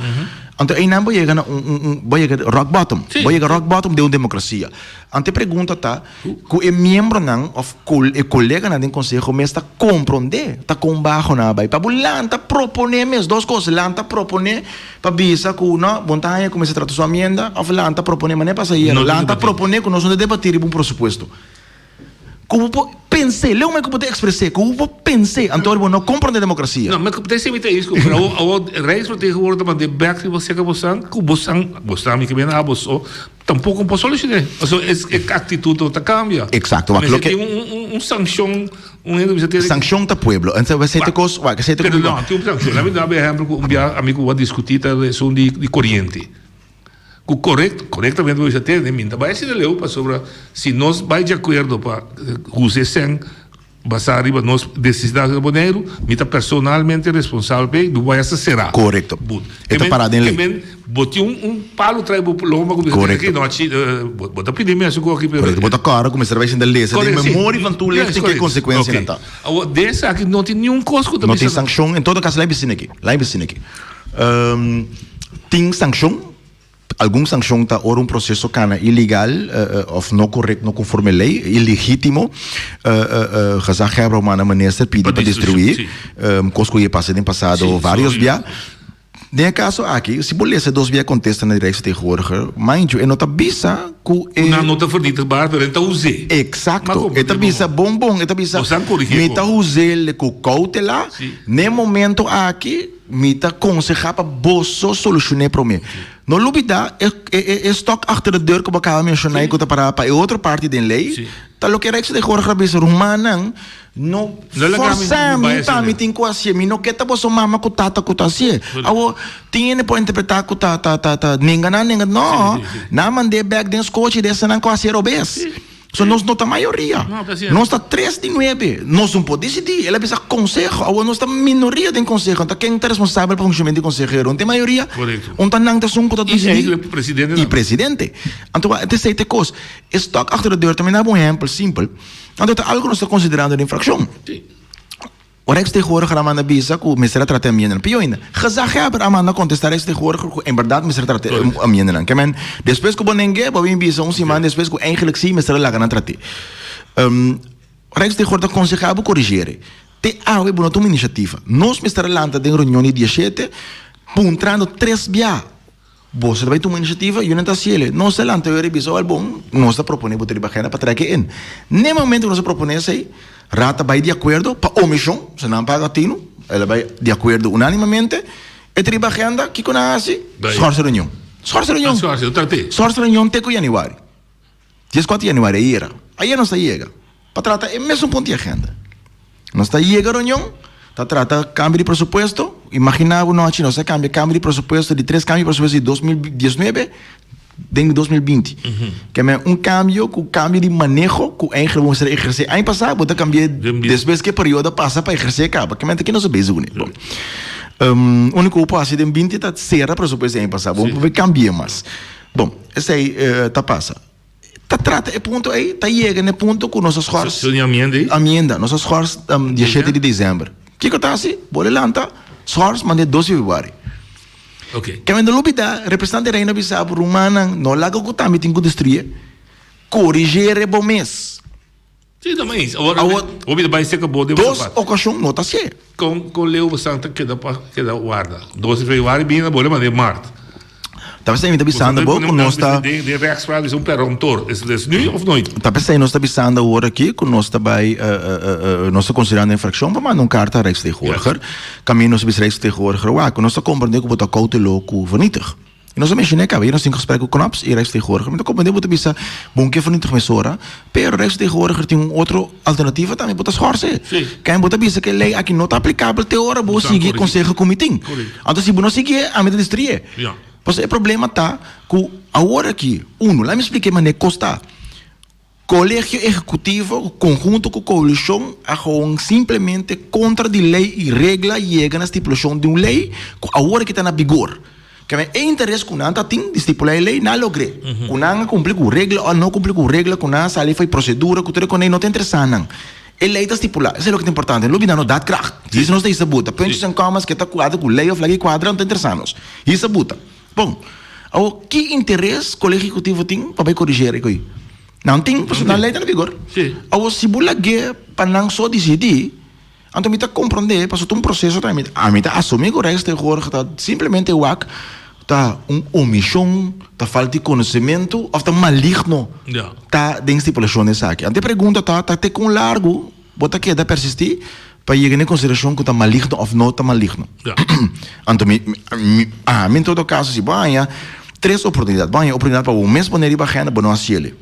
S3: anto einan bo yega na un un un bo yega rock bottom, bo yega rock bottom den un demokrasia. Anto e pregunta ta ku e miembronan òf e koleganan den konseho mes ta komprondé ta kon baho nan a bai pa bo lanta proponé mes dos kos, lanta proponé pa bisa ku no bo no ta haña ku mester trata su amienda òf lanta proponé manera pasa ayera lanta proponé ku nos no ta debatí riba un presupuesto. Ku bo por pens'é, leu mai ku bo ta ekspres'é, ku bo por pens'é, anto bo no komprondé demokrasia.
S2: No, ma ta esei mi ta is ku, pero awor, awor Rijksvertegenwoordiger ta mand'é bèk riba seka bosan, ku bosan, bosan mi ke mena abo so, tampoko por solushoné. Pasobra es e aktitut no ta kambia.
S3: Eksakto, wak
S2: loke. Mester tin un, un, un sankshon, un hende bisa tene.
S3: Sankshon ta pueblo. En esei ta kos, wak, esei ta
S2: Pero no, tin un sankshon. Laat mi daba ehèmpel ku un bia ami ku bo a diskutí ta esun di, di koriente. Ku korekt, korektamente bo bisa tende, mi no ta bai asina leu pasobra si nos bai di akuerdo pa usa e sèn basá riba nos nesesidatnan na Boneiru, mi ta personalmente responsabel p'e, mi bo bai hasta será.
S3: Korekto.
S2: But.
S3: E ta pará den lei.
S2: Ke men, bo tin un, un palu trae bo lomba ku bisa tende
S3: Korekto.
S2: aki nochi, bo, bo ta pidi mi hasi ku aki pero.
S3: Korekto. Bo ta kòrda ku mester bai sinta lesa den memoria van tur lei tin ke konsekuensianan ta.
S2: Awor, den esaki no tin niun kos ku ta
S3: No
S2: bisa.
S3: tin sankshon, en todo kaso, laat mi bisa esaki, laat mi bisa esaki. Tin sankshon, algun sankshon ta ora un proseso kana ilegal òf no korekto, no konforme lei, ilegítimo, gezaghebber manda minister pidi pa destruí, kos ku ya pasa den pasado vários bia. Den e kaso aki, si bo lesa dos bia e kontesta na di Rijksvertegenwoordiger, mind you, e no ta bisa ku e.
S2: Ku nan no ta vernietigbaar, pero e ta us'é.
S3: Eksakto, e ta bisa bon bon, e ta bisa mi ta us'é ku koutela, n'e momento aki. Mi ta konsehá pa boso solushoné promé. No lubidá e e stok achter de deur ku bo a kaba menshoná i ku ta pará pa e otro parti den lei, ta loke Rijksvertegenwoordiger a bisa, Rumannan, no fòrsá mi pa mi tin ku hasié. Mi no ke ta boso mama ku tata ku ta hasié. Awor, tin hende por interpretá ku ta ta ta nenga nan nenga. No, nan a mand'é bèk den skochi di esanan ku a hasié robes. So nos no ta mayoria. Nos ta tres di nuebe. Nos no por disidí. El a bisa konseho. Awor nos ta minoria den konseho. Anto ken ta responsabel pa funshonamentu di konsehero? Un ta e mayoria? Un ta nan ta esun ku ta disidí? I presidente. Anto esei ta e kos. E stok achter de deur ta mira bo un ehèmpel simpel. Anto ta algu ku nos ta konsiderando den frakshon. Rijksvertegenwoordiger a manda bisa ku mester a trata e amiendenan. Pió ainda, gezaghebber a manda kontestá Rijksvertegenwoordiger ku en bèrdat mester a trata e amiendenan. Ke men, despues ku bo neng'é, bo bin bisa un siman despues ku eigenlik sí mester a laga nan trat'é. Rijksvertegenwoordiger ta konsehá bo koriger'é. Te awe bo no tuma inisiativa. Nos mester a lanta den reunion di dia shete, puntrando tres bia. Boso ta bai tuma inisiativa, yu nan ta hasiel. Nos ta lanta ora i bisa, Wèl bon, nos ta proponé bo ta riba agenda pa trèk e in. N'e momento ku nos a proponé esei, Raad ta bai di akuerdo pa omishon, si nan paga tinu, el a bai di akuerdo unánimamente, e ta riba agenda, kiko nan a hasi? Schors e reunion. Schors e reunion. Schors e reunion te ku yanüari. Dieskuater yanüari ayera. Ayer nos ta yega pa trata e mesun punto di agenda. Nos ta yega reunion, ta trata kambio di presupuesto. Imagina bo nochi nos a kambia kambio di presupuesto di tres kambio di presupuesto di 2019 den 2020. Ke men un kambio ku kambio di maneho ku eigenlijk bo mester a ehersé aña pasá, bo ta kambi'é despues ku e periodo a pasa pa ehersé kaba. Ke men ta ke nos a bezig kuné. Bon, úniko ku bo por hasi den binti ta sera presupuesto di aña pasá. Bo no por kambi'é mas. Bon, esei ta pasa. Ta trata e punto ei, ta yega na e punto ku nos a schors.
S2: Su amienda ei?
S3: Amienda, nos a schors diesshete di desèmber. Kiko ta hasi? Bo le lanta, schors, mand'é dos di febrüari.
S2: Ok.
S3: Ke men no lubidá, representante di Reino a bisa bo, Rumannan, no laga ku tambe tin ku destruye. Koriger'e bo mes.
S2: Sí, ta mais. Awor,
S3: Awor,
S2: hopi ta bai seca bo den
S3: dos
S2: zapato.
S3: ocasion no ta hacié.
S2: Con, con leu bosan ta keda pa keda warda? Dos di februari bini bo le manda e mart.
S3: Ta pesey mi ta bisando bo cu nos ta.
S2: Den, den rechtspraak is un perromptor. Is het nu of nooit?
S3: Ta pesey nos ta bisando awor aki cu nos ta bai, nos ta considerando infraccion pa manda un carta a Rijksvertegenwoordiger. Caminda nos ta bisa Rijksvertegenwoordiger, wak, cu nos ta comprende cu bo ta cauteló cu vernietig. I nos a menshoné kaba, nos tin gesprek ku Knops i Rijksvertegenwoordiger. Mi ta komprendé bo ta bisa bon ke vernietig mesora, pero Rijksvertegenwoordiger tin un otro alternativa tambe, bo ta schorsen. Ken bo ta bisa ku e lei aki no ta aplikabel te ora bo sigui e konseho ku mi tin. Anto si bo no sigui e, ami ta destruye. Pasobra e problema ta ku awor aki, uno, laat mi splika e manera kos ta. Kolegio Ehekutivo konhunto ku koalishon a gewoon simplemente kontra di lei i regla yega na stipulashon di un lei ku awor aki ta na bigor. Keme e interes ku nan ta tin di stipulá e lei nan a logr'é. Ku nan a kumpli ku regla o no kumpli ku regla, ku nan a sali for e prosedura ku tur e konei no ta interesá nan. E lei ta stipulá, esei loke ta importante. Lo bira no daadkracht. His nos ta hisa buta. Puntjes en kommas ke ta kuadra ku lei of lei ke kuadra no ta interesá nos. Hisa buta. Bon, awor ki interes Kolegio Ehekutivo tin pa bai korigé e koi? Nan tin, pasobra nan lei ta na vigor. Awor, si bo lag'é pa nan so disidí, anto mi ta komprondé, pasobra ta un proseso tambe. Ami ta asumí ku Rijksvertegenwoordiger ta simplemente wak ta un omishon, ta falta di konosementu òf ta maligno ta den stipulashon di esaki. Anto e pregunta ta, ta te kon largu Bo ta keda persistí pa yega na e konsiderashon ku ta maligno òf no ta maligno. Anto mi, mi, ami en todo kaso si bo haña tres oportunidat, bo haña oportunidat pa bo mes pone riba agenda, bo no hasi el'e.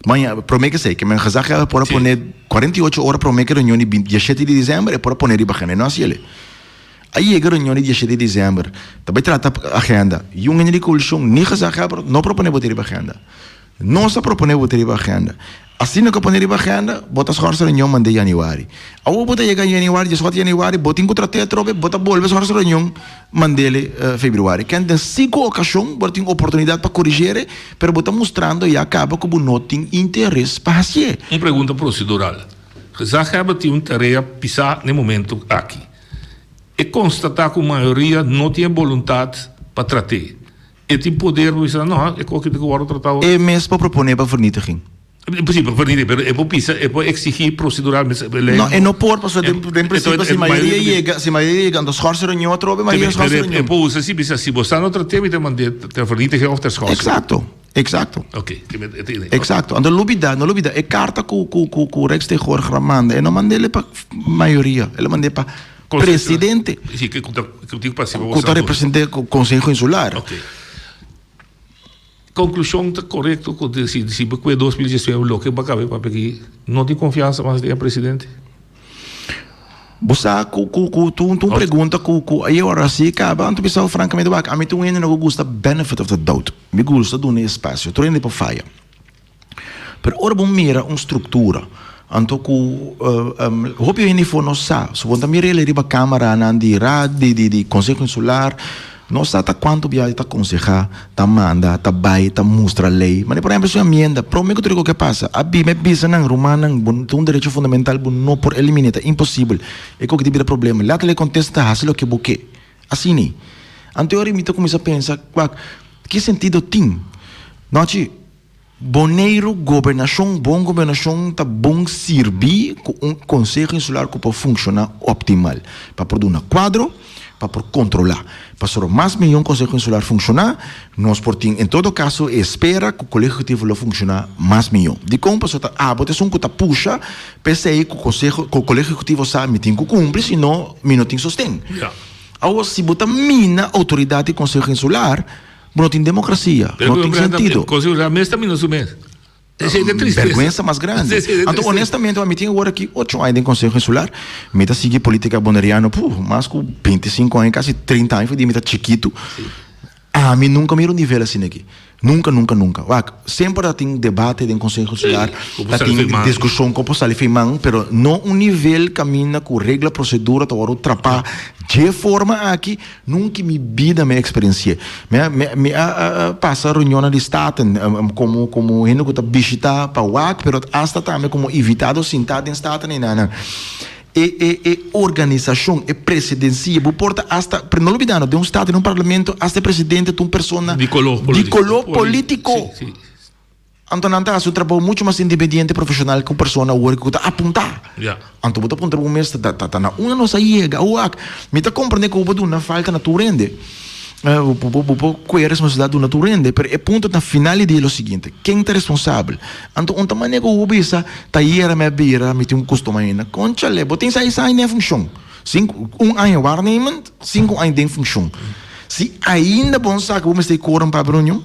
S3: Bo haña, promé ke esei, ke men gezaghebber por a pone 48 ora promé ke reunion di 27 di desèmber e por a pone riba agenda, e no hasi el'e. A yega reunion di 17 di desèmber, ta bai trata agenda, yun hende di koalishon ni gezaghebber no proponé bo te riba agenda. Nos a proponé bo ta riba agenda. Asina ku a pone riba agenda, bo ta schorsa reunion manda yanüari. Awor bo ta yega yanüari, dieskuater yanüari, bo tin ku trat'é atrobe, bo ta bolbe schorsa reunion mand'é febrüari. Kende den sinku okashon bo ta tin oportunidat pa korigere, pero bo ta mustrando ya kaba ku bo no tin interes pa hasié.
S2: Un pregunta prosedural. Gezaghebber tin un tarea pisá n'e momento aki. E konstatá ku mayoria no tin e boluntat pa trat'é. E tin poder pa bisa, no, e koki tin ku wòrdu tratá.
S3: E mes por proponé pa vernietiging.
S2: Si, pa vernietiging, pero e por bisa, e por eksigí proseduralmente.
S3: No, e no por, pasobra den den prinsipio si mayoria yega, si mayoria yega, anto schorsen reunion atrobe, mayoria schorsen reunion.
S2: E por usa si bisa, si bo sa no trat'é, mi ta mand'é ter vernietiging òf ter schorsing.
S3: Eksakto, eksakto.
S2: Oké, e tin.
S3: Eksakto. Anto lubidá, no lubidá, e karta ku ku ku ku Rijksvertegenwoordiger a manda, e no mand'é pa mayoria, el a mand'é pa Presidente.
S2: Sí, ku ta ku tin pa
S3: Ku ta represente Konseho Insular.
S2: Ok. Konklushon ta korekto ku si si bo kue 2019 loke bo a kabe papia aki no tin konfiansa mas den e presidente?
S3: Bo sa ku ku ku ta un pregunta ku ku e ora si kaba anto bisa bo frankamente wak ami ta un hende no ku gusta benefit of the doubt. Mi gusta duna espasio. Tur hende por faya. Pero ora bo mira un struktura, anto ku hopi hende for no sa, so bo ta mira el riba kameranan di di di di Konseho Insular, no sa ta kuantu biaha ta konsehá, ta manda, ta bai, ta mustra lei. Manera por ehempel su amienda, prome ku tur e koke pasa, a bima e bisa nan, rumannan, bo ta un derecho fundamental, bo no por eliminé, ta imposibel. E koke ta bira problema. Laat lei kontesta, hasi loke bo ke. Asina. Anto e ora mi ta kuminsá pensa, wak, ki sentido tin? Nochi. Boneiru, Gobernashon, Bon gobernashon ta bon sirbí ku un Konseho Insular ku por funshoná optimal, pa por duna kuadro, pa por kontrolá. Pasobra mas mihó un Konseho Insular funshoná, nos por tin en todo kaso e espera ku Kolegio Ehekutivo lo funshoná mas mihó. Dikon? Pasobra ta abo ta esun ku ta pusha p'esei ku Konseho, ku Kolegio Ehekutivo sa mi tin ku kumpli, sino mi no tin sosten. Awor si bo ta mina outoridat di Konseho Insular, Bo no tin democracia, no tin sentido.
S2: Consejo Insular mes ta mina su mes. Esey ta tristesa.
S3: Berguensa mas grandi. Anto honestamente mi tin awor aki ocho aña den Consejo Insular, mi ta sigui politica boneriano puh mas cu 25 aña casi 30 aña for di mi ta chikitu. Ami nunka mira un nivel asina aki. Nunka, nunka, nunka. Wak, semper ta tin debate den Konseho Insular, ta tin diskushon kon por sali firman, pero no un nivel kaminda ku regla, prosedura ta wòrdu trapá dje forma aki, nunka mi bida mi a eksperensi'é. Mi a, mi, mi a pasa reunionnan di Staten komo, komo hende ku ta bishitá pa wak, pero asta tambe komo invitado sintá den Staten einanan. E e e organisashon, e presidensia, bo por ta asta, pero no lubida no, den un stato, den un parlamento, asta e presidente ta un persona
S2: Di koló
S3: di koló polítiko.
S2: Sí, sí.
S3: Anto nan ta hasi un trabou mucho mas independiente, profeshonal ku un persona awor ku ta apuntá.
S2: Ja.
S3: Anto bo ta puntra bo mes, ta ta ta na unda nos a yega? Wak, mi ta komprende ku bo por duna falta na tur hende. Bo bo bo por kue responsabilidat duna tur hende, pero e punto na final di dia lo siguiente, ken ta responsabel? Anto un ta manera ku bo bisa, ta yera mi a bira, mi tin un kustuma ainda. Konchale, bo tin seis aña den funshon. Sinku, un aña waarnemend, sinku aña den funshon. Si ainda bo no sa ku bo mester korum pa habri reunion?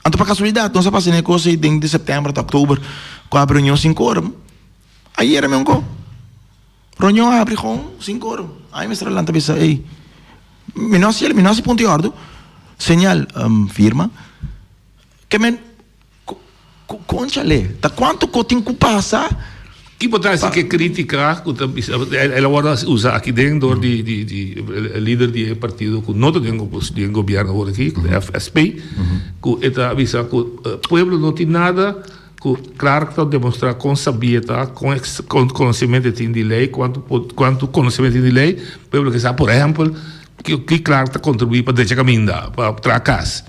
S3: Anto pa kasualidat nos a pasa den e kos ei den di sèptèmber ta òktober ku a habri reunion sin korum. A yera mi un ko. Reunion a habri kon sin korum. Ai mester a lanta bisa, ey, mi no hasi, mi no hasi punto di òrdu. Señal, firma. Ke men. Conchale, ta cuanto co tin cu pasa?
S2: Ki bo ta haci ke critica cu ta bisa, el a wordo usa aki den door di di di e lider di e partido cu no ta den den gobierno awor aki, cu ta FSP, cu e ta bisa cu pueblo no tin nada cu Clark ta demostra con sabi e ta, con con conocimento e tin di ley, cuanto cuanto conocimento e tin di ley, pueblo ke sa por ehempel ki Clark ta contribui pa drecha caminda, pa traha cas.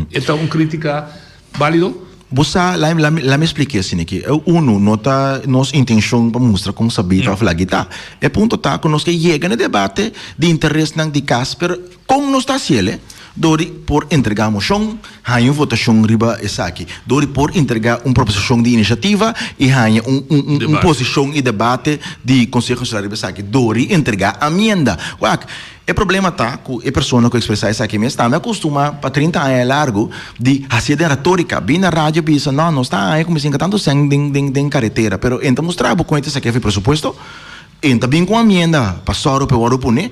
S2: E ta un critica. Bálido?
S3: Bo sa, la mi, la mi splik'é asina aki. Unu, no ta nos intenshon pa mustra kon sabí ta òf lagui ta. E punto ta ku nos ke yega na e debate di interesnan di kas, pero kon nos ta hasiel e? Dor di por entregá moshon, haña un votashon riba esaki. Dor di por entregá un proposishon di inisiativa i haña un, un, un posishon i debate di Konseho Insular riba esaki. Dor di entregá amienda. Wak. E problema ta ku e persona ku ekspresá esaki mes tambe a kustuma pa 30 aña largu di hasié den retórika, bin na radio bisa no nos ta haña ku mi sinka tantu sèn den den den karetera pero e ta mustra bo kon e ta saki afe presupuesto, e ta bin ku un amienda pa sòru pa e wòrdu pone,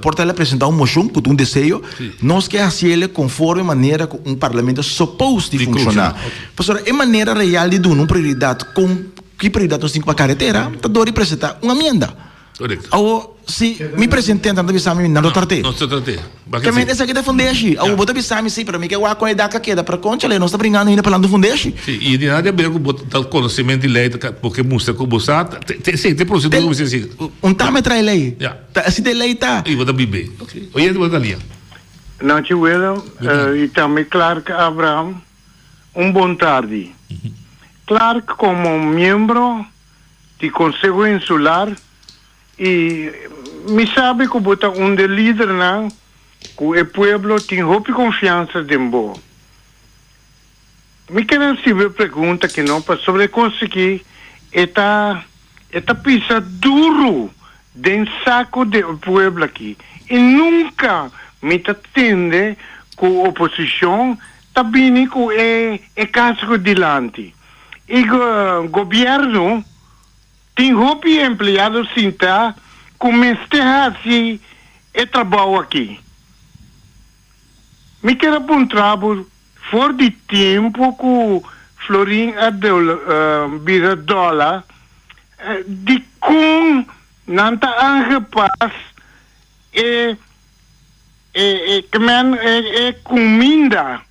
S3: por ta el a presentá un moshon ku ta un deseo, nos ke hasiel konforme manera ku un parlamento supos di funshoná. Pasobra e manera real di duna un prioridat kon ki prioridat nos tin pa karetera ta dor di presentá un amienda.
S2: Correcto.
S3: Awo, si mi presentente nan ta bisa mi, nan lo trat'é.
S2: No ta trat'é. Ba
S3: ke si. Esaki ta fundeshi. Awo, bo ta bisa mi si, pero mi ke wak kon e dak a keda. Pero conchale, nos ta bringando hende palando fundeshi.
S2: Si, i di nada di haber ku bo ta konosementu di lei ta bo ke mustra ku bo sa. Te, si, te prosedura ku bo mester sigui.
S3: Un ta me trae lei.
S2: Ja.
S3: Ta asi te lei ta.
S2: I bo ta bib'é. Ok. Oyente bo ta lia.
S4: Nochi Willem, i tambe Clark Abraham, un bon tardi. Clark komo miembro di Konseho Insular i mi sabi ku bo ta un de lidernan ku e pueblo tin hopi konfiansa den bo. Mi kere hasibo e pregunta aki no pasobra e kos aki e ta e ta pisa duru den sako di e pueblo aki i nunka mi ta tende ku oposishon ta bini ku e e kaso dilanti. E gobierno tin hopi empleado sinta cu mester haci e trabao aki. Mi kier a puntra bo for di tempo cu florin a bira dollar, dicon nan ta aangepas e e e cuminda?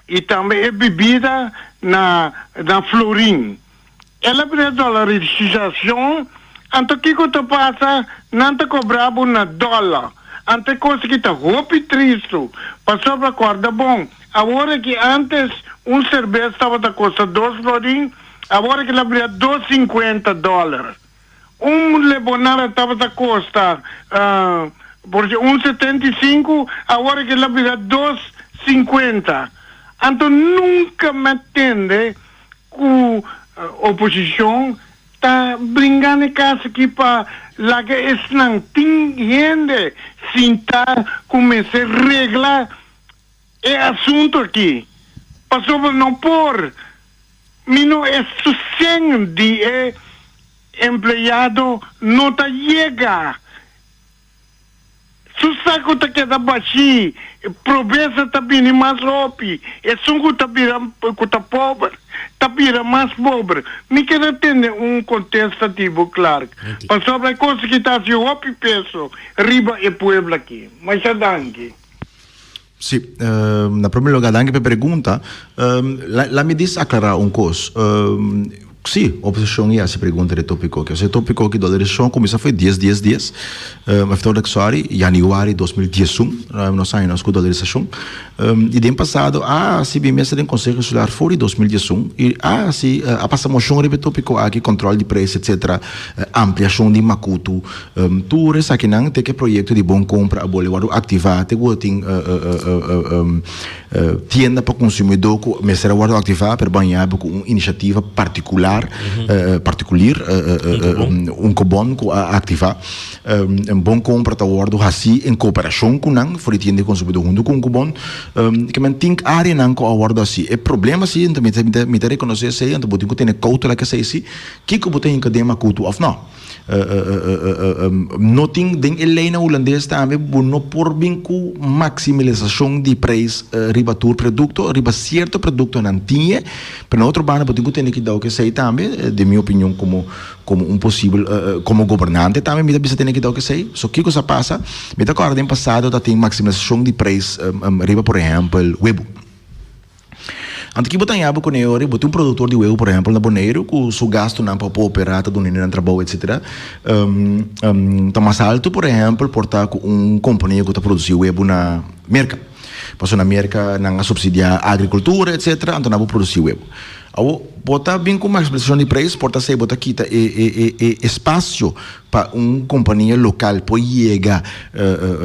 S4: i tambe e bibida na na florin. El a bira dolarisacion, anto kico ta pasa? Nan ta cobra bo na dollar. Anto e cos aki ta hopi tristo, pasobra corda bon, awor aki antes un cerbes tabata costa dos florin, awor aki el a bira dos cincuenta dollar. Un lebonada tabata kosta por si un 75, awor ke la bira 2,50. Anto nunka mi a tende ku oposishon ta bringa na e kas aki pa laga esnan tin hende sinta ku mester regla e asuntu aki, pasobra no por mi no e sosten di e empleado no ta yega. Su. saku ta keda bashí, pobresa ta bini mas hopi, esun ku ta bira ku ta pober ta bira mas pober. Mi kier a tende un kontesta di bo, Clark, pasobra e kos aki ta hasi hopi peso riba e pueblo aki. Masha danki.
S3: Sí, na prome lugar danki pa e pregunta. La mi dis aclara un cos. Sí, oposicion y haci pregunta di e topico aki. E topico aki dolarisashon a cuminsa foi dies dies dies, sorry, januari 2011, nos aña nos cu dolarisashon. Y den pasado a haci mi mester den Conseho Insular for di 2011 y a haci, a pasa mocion riba e topico aki, control di prijs etcetera, ampliashon di makutu. Tur esakinan te ku e proyekto di Bon Kompra a bole wòrdu aktivá, te ku tin tienda pa konsumidó ku mester a wòrdu aktivá, pero bo a yabi ku un inisiativa partikular, partikulir, Unkobon ku a aktivá. Bon Kompra ta wòrdu hasí en kooperashon ku nan for di tienda di konsumidó huntu ku Unkobon. Ke men tin áreanan ku a wòrdu hasí. E problema si, mi ta mi ta rekonosé esei, anto bo tin ku tene koutela ku esei si, kiko bo ta hinka den makutu òf nò. No tin den e leynan hulandes tambe bo no por bin ku maximilisacion di prijs riba tur producto, riba cierto productonan tin e, pero na otro banda bo tin ku tene kidao ku esey tambe, den mi opinion como como un posibel como gobernante tambe mi ta bisa tene kidao ku esey. So kiko sa pasa? Mi ta acorda den pasado ta tin maximilisacion di prijs riba por ehempel webu. Anto ki bo ta haña bo ku ne ora bo tin un produktor di webu por ehèmpel na Boneiru ku su gastunan pa por operá ta duna nan trabou etsetera ta mas altu por ehèmpel por ta ku un kompania ku ta produsí webu na Merka. Pasobra na Merka nan a supsidiá agrikultura etsetera anto nan por produsí webu. Awor bo ta bin ku maximalisashon di preis por ta esei bo ta kita e e e e espasio pa un kompania lokal por yega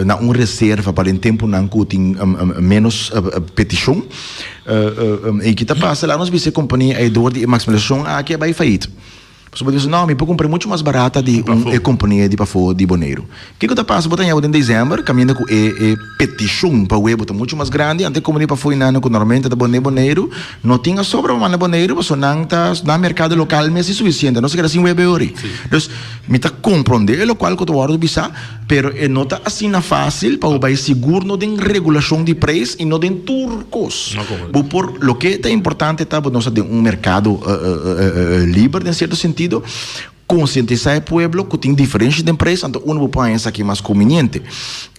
S3: na un reserva pa den tempunan ku tin ménos petishon. I ki ta pasa? Laga nos bisa e kompania ei dor di e maksimalisashon aki a bai fayit. Pasobra bo ta bisa, no, mi por kumpra muchu mas barata di un e kompania di pafó di Boneiru. Kiko ta pasa? Bo ta haña bo den desèmber kaminda ku e e petishon pa webo ta muchu mas grandi, anto e kompania pafó inana ku normalmente ta bone Boneiru no tin a sobra pa manda Boneiru pasobra nan ta nan merkado lokal mes i sufisiente, nos a keda sin webo e ori. Dus mi ta komprondé e lokual ku ta wòrdu bisá, pero e no ta asina fásil pa bo bai sigur no den regulashon di preis i no den tur kos. Bo por loke ta importante ta bo nos ta den un merkado liber den sierto sentido. Konsientisá e pueblo ku tin diferensha den preis, anto unu bo por haña esaki mas kumbiniente.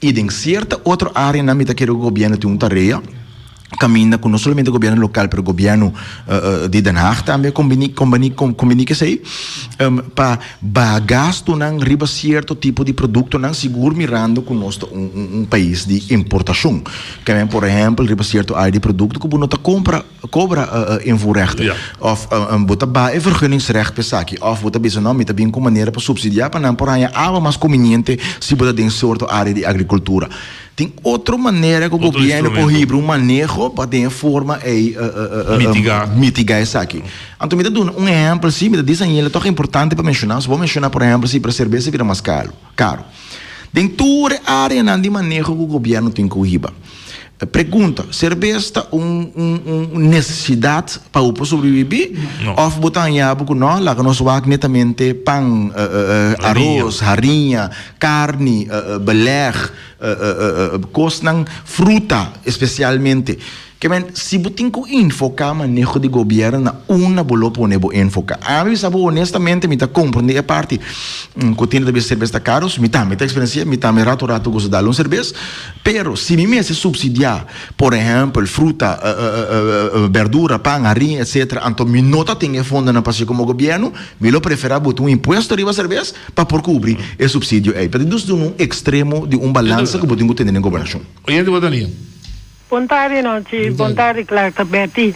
S3: I den sierta otro áreanan mi ta kere ku gobièrnu tin un tarea kaminda ku no solamente gobièrnu lokal pero gobièrnu di Den Haag tambe kombiní kombiní kombiní ku esei pa baha gastunan riba sierto tipo di produktonan sigur mirando ku nos ta un un pais di importashon. Ke por ehèmpel riba sierto área di produkto ku bo no ta kompra. Cobra invoerrechten.
S2: Ja.
S3: Of bo ta baha e vergunningsrecht pa esaki. Of bo ta bisa no, mi ta bin ku manera pa subsidiá pa nan por haña awa mas conveniente si bo ta den sorto área di agricultura. Tin otro manera ku
S2: Otro
S3: gobièrnu por
S2: instrumento.
S3: hibra un maneho pa den e forma ei
S2: Mitigá.
S3: mitigá esaki. Anto mi ta duna un ehèmpel si, mi ta disa Angela tòg importante pa menshoná. So bo menshoná por ehèmpel si, pero serbes a bira mas karu, karu. Den tur e áreanan di maneho ku gobièrnu tin ku hiba. Pregunta, Serbes ta un un nesesidat pa bo por sobrebibí?
S2: No.
S3: Òf bo ta haña bo ku no, laga nos wak netamente pan, aros, hariña, karni, belèg, kosnan, fruta espesialmente. Ke men, si bo tin ku enfoká maneho di gobièrnu na unda bo lo pone bo enfoká. Ami bisa bo honestamente mi ta komprondé e parti ku tin ta bisa serbes ta karu, mi tambe ta eksperensiá, mi tambe ratu ratu gusta dal un serbes. Pero si mi mester subsidiá, por ehèmpel, fruta, bèrdura, pan, hariña, etcetera, anto mi no ta tin e fondonan pa hasi komo gobièrnu, mi lo preferá buta un impuesto riba serbes pa por kubri e subsidio ei. Pero dus duna un ekstremo di un balansa ku bo tin ku tene den gobernashon.
S2: Oyente bo Daniel.
S5: Bon tardi Nochi, bon tardi Clark, ta Betty.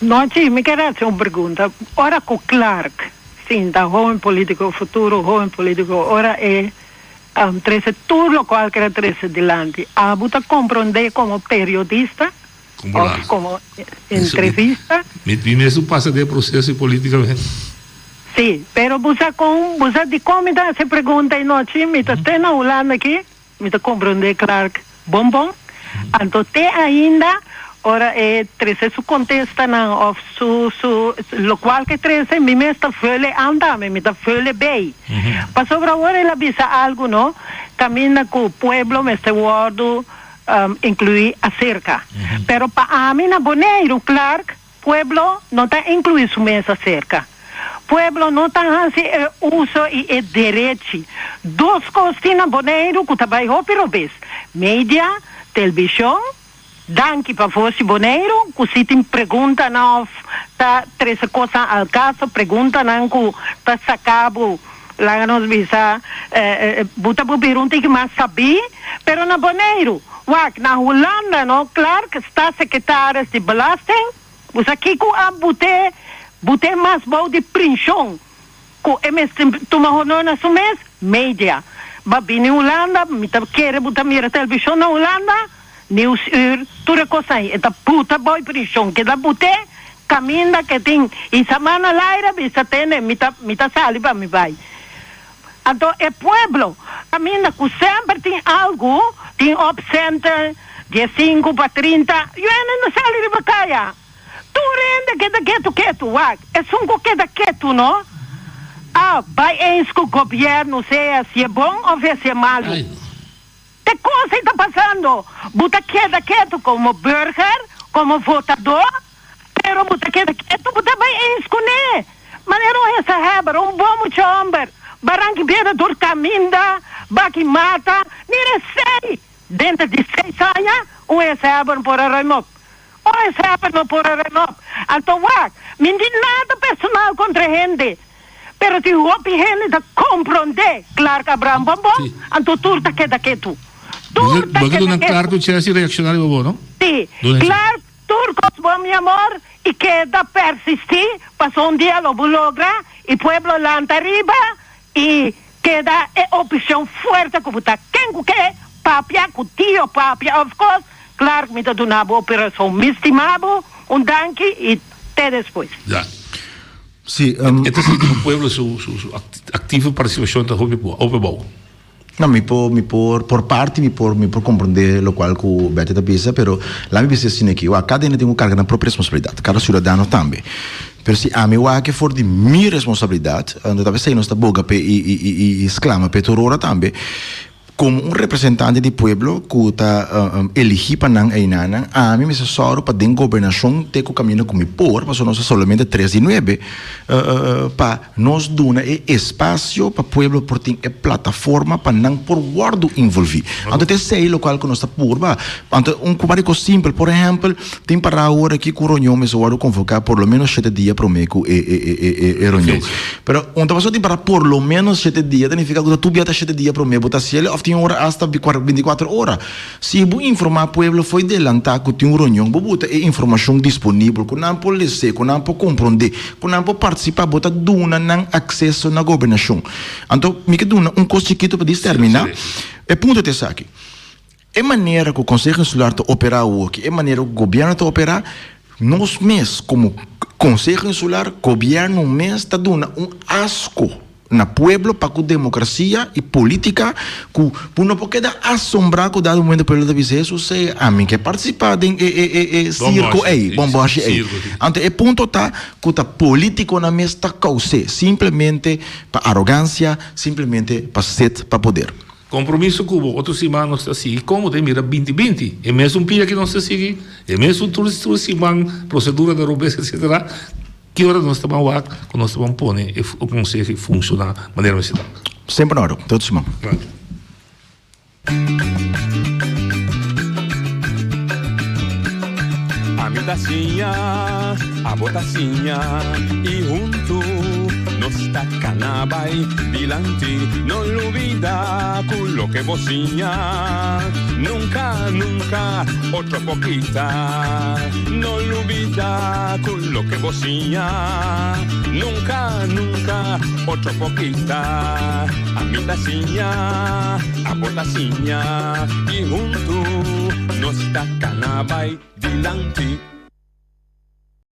S5: Nochi, mi ker hasi un pregunta. Ora ku Clark sinta hoben politico, futuro hoben politico, ora e Trese tur lokual kere trese dilanti. Abo ta komprondé komo periodista òf komo entrevista?
S2: Mi mes pasa den e proseso politikamente.
S5: Sí, pero bo sa kon, bo sa dikon mi ta hasi e pregunta e nochi? Mi ta te na Hulanda aki, mi ta komprondé Clark bon bon. Anto te ainda ora e trese su kontestanan òf su su lokual ke trese, mi mes ta vul e an tambe, mi ta vul e bei. Pasobra ora el a bisa algu no, kaminda ku pueblo mester wòrdu inkluí aserka. Pero pa ami na Boneiru, Clark, pueblo no ta inkluí su mes aserka. Pueblo no ta hasi e uso i e derechi. Dos kos tin na Boneiru ku ta bai hopi robes, media, televishon, Danki pa Voz di Boneiru ku si tin preguntanan of ta trese kosnan al kaso, preguntanan ku ta saka bo, laga nos bisa, bo ta bubir un tiki mas sabí, pero na Boneiru, wak, na Hulanda no, Clark, staatssecretaris di belasting, bo sa kiko a but'é, but'é mas bou di prinshon ku e mester tuma honor na su mes? Media. Ba bini Hulanda, mi ta kere bo ta mira televishon na Hulanda, Nieuwsuur, tur e kos ai, e ta buta boy prishon, keda but'é kaminda ke tin hisa man al aire bisa tene mi ta mi ta sali pa mi bai. Anto e pueblo kaminda ku semper tin algu, tin opcenten, diesinku pa trinta, yu hende no sali riba kaya. Tur hende keda ketu ketu, wak, esun ku keda ketu no a bai eens ku gobièrnu sea si e bon òf si e malu. Te kos ei ta pasando? Bo ta keda ketu komo burger, komo votadó, pero bo ta keda ketu, bo ta bai eens kuné. Manera un gezaghebber, un bon mucha hòmber, baranki bira dor kaminda, baki mata, mira esei! Denter di seis aña, un gezaghebber no por a ruim op. Un gezaghebber no por a ruim op. Anto wak, mi no tin nada personal kontra hende. Pero tin hopi hende ta komprondé Clark Abraham bon bon, anto tur ta keda ketu. Tur ta
S2: Bo ke
S5: keda
S2: duna Clark
S5: ketu.
S2: un chance di reacciona riba bo, no?
S5: Sí,
S2: Duna chance.
S5: Clark, tur kos bon mi amor, i keda persistí, paso un dia lo bo logra i pueblo lanta riba i keda e oposicion fuerte ku bo ta. Ken ku ke papia ku tio papia of kos, Clark mi ta duna bo operacion. Mi stima bo, un danki i te despues.
S2: Ja.
S3: Sí,
S2: E ta sinti ku pueblo su su su aktivo partisipashon ta hopi hopi abou.
S3: No, mi por, mi por, por parti mi por, mi por komprondé lokual ku Betty ta bisa, pero laat mi bisa asina aki, wak, kada hende tin ku karga nan propio responsabilidat, kada siudadano tambe. Pero si ami wak for di mi responsabilidat, anto ta p'esei nos ta boga p'e i i i i sklama p'e tur ora tambe. Komo un representante di pueblo ku ta eligí pa nan einanan, ami mester sòru pa den gobernashon te ku kaminda ku mi por, pasobra nos ta solamente tres di nuebe, pa nos duna e espasio pa pueblo por tin e plataforma pa nan por wòrdu involví. Anto ta esei lokual ku nos ta purba. Anto un varios kos simpel, por ehèmpel, tin pará awor aki ku reunion mester wòrdu konvoká por lo ménos shete dia promé ku e reunion. Pero un ta pasó tin para por lo menos shete dia ta nifiká ku ta tur bia ta shete dia promé bo ta hasiel òf tin ora asta bintikuater ora. Si bo informá pueblo fo'i delantá ku tin un reunion bo buta e informashon disponibel ku nan por les'é, ku nan por komprondé, ku nan por partisipá bo ta duna nan akseso na gobernashon. Anto mi ke duna un kos chikitu pa disterminá e punto ta esaki. E manera ku Konseho Insular ta operá awoki, e manera ku gobièrnu ta operá, nos mes komo Konseho Insular, gobièrnu mes ta duna un asko na pueblo pa ku demokrasia i polítika ku bo no por keda asombrá ku dado momento pueblo ta bisa Hesus sea ami ke partisipá den e e e e sirko ei, bòmbòshi ei. Anto e punto ta ku ta polítikonan mes ta kous'é, simplemente pa arogansia, simplemente pa set pa poder.
S2: Compromiso cu bo otro siman nos ta sigui como ta mira binti binti e mesun pia ki nos ta sigui e mesun tur tur siman procedura ta robes etcetera ki ora nos ta ban wak cu nos ta ban pone e conseho y funciona manera mester ta.
S3: Semper na ora, te otro siman.
S1: Ami ta siña, abo ta siña y huntu nos ta cana bay dilanti. No lubida cu loke bo siña nunca, nunca otro por kita. No lubida cu loke bo siña nunca, nunca otro por kita. Ami ta siña, abo ta siña y huntu nos ta cana bay dilanti.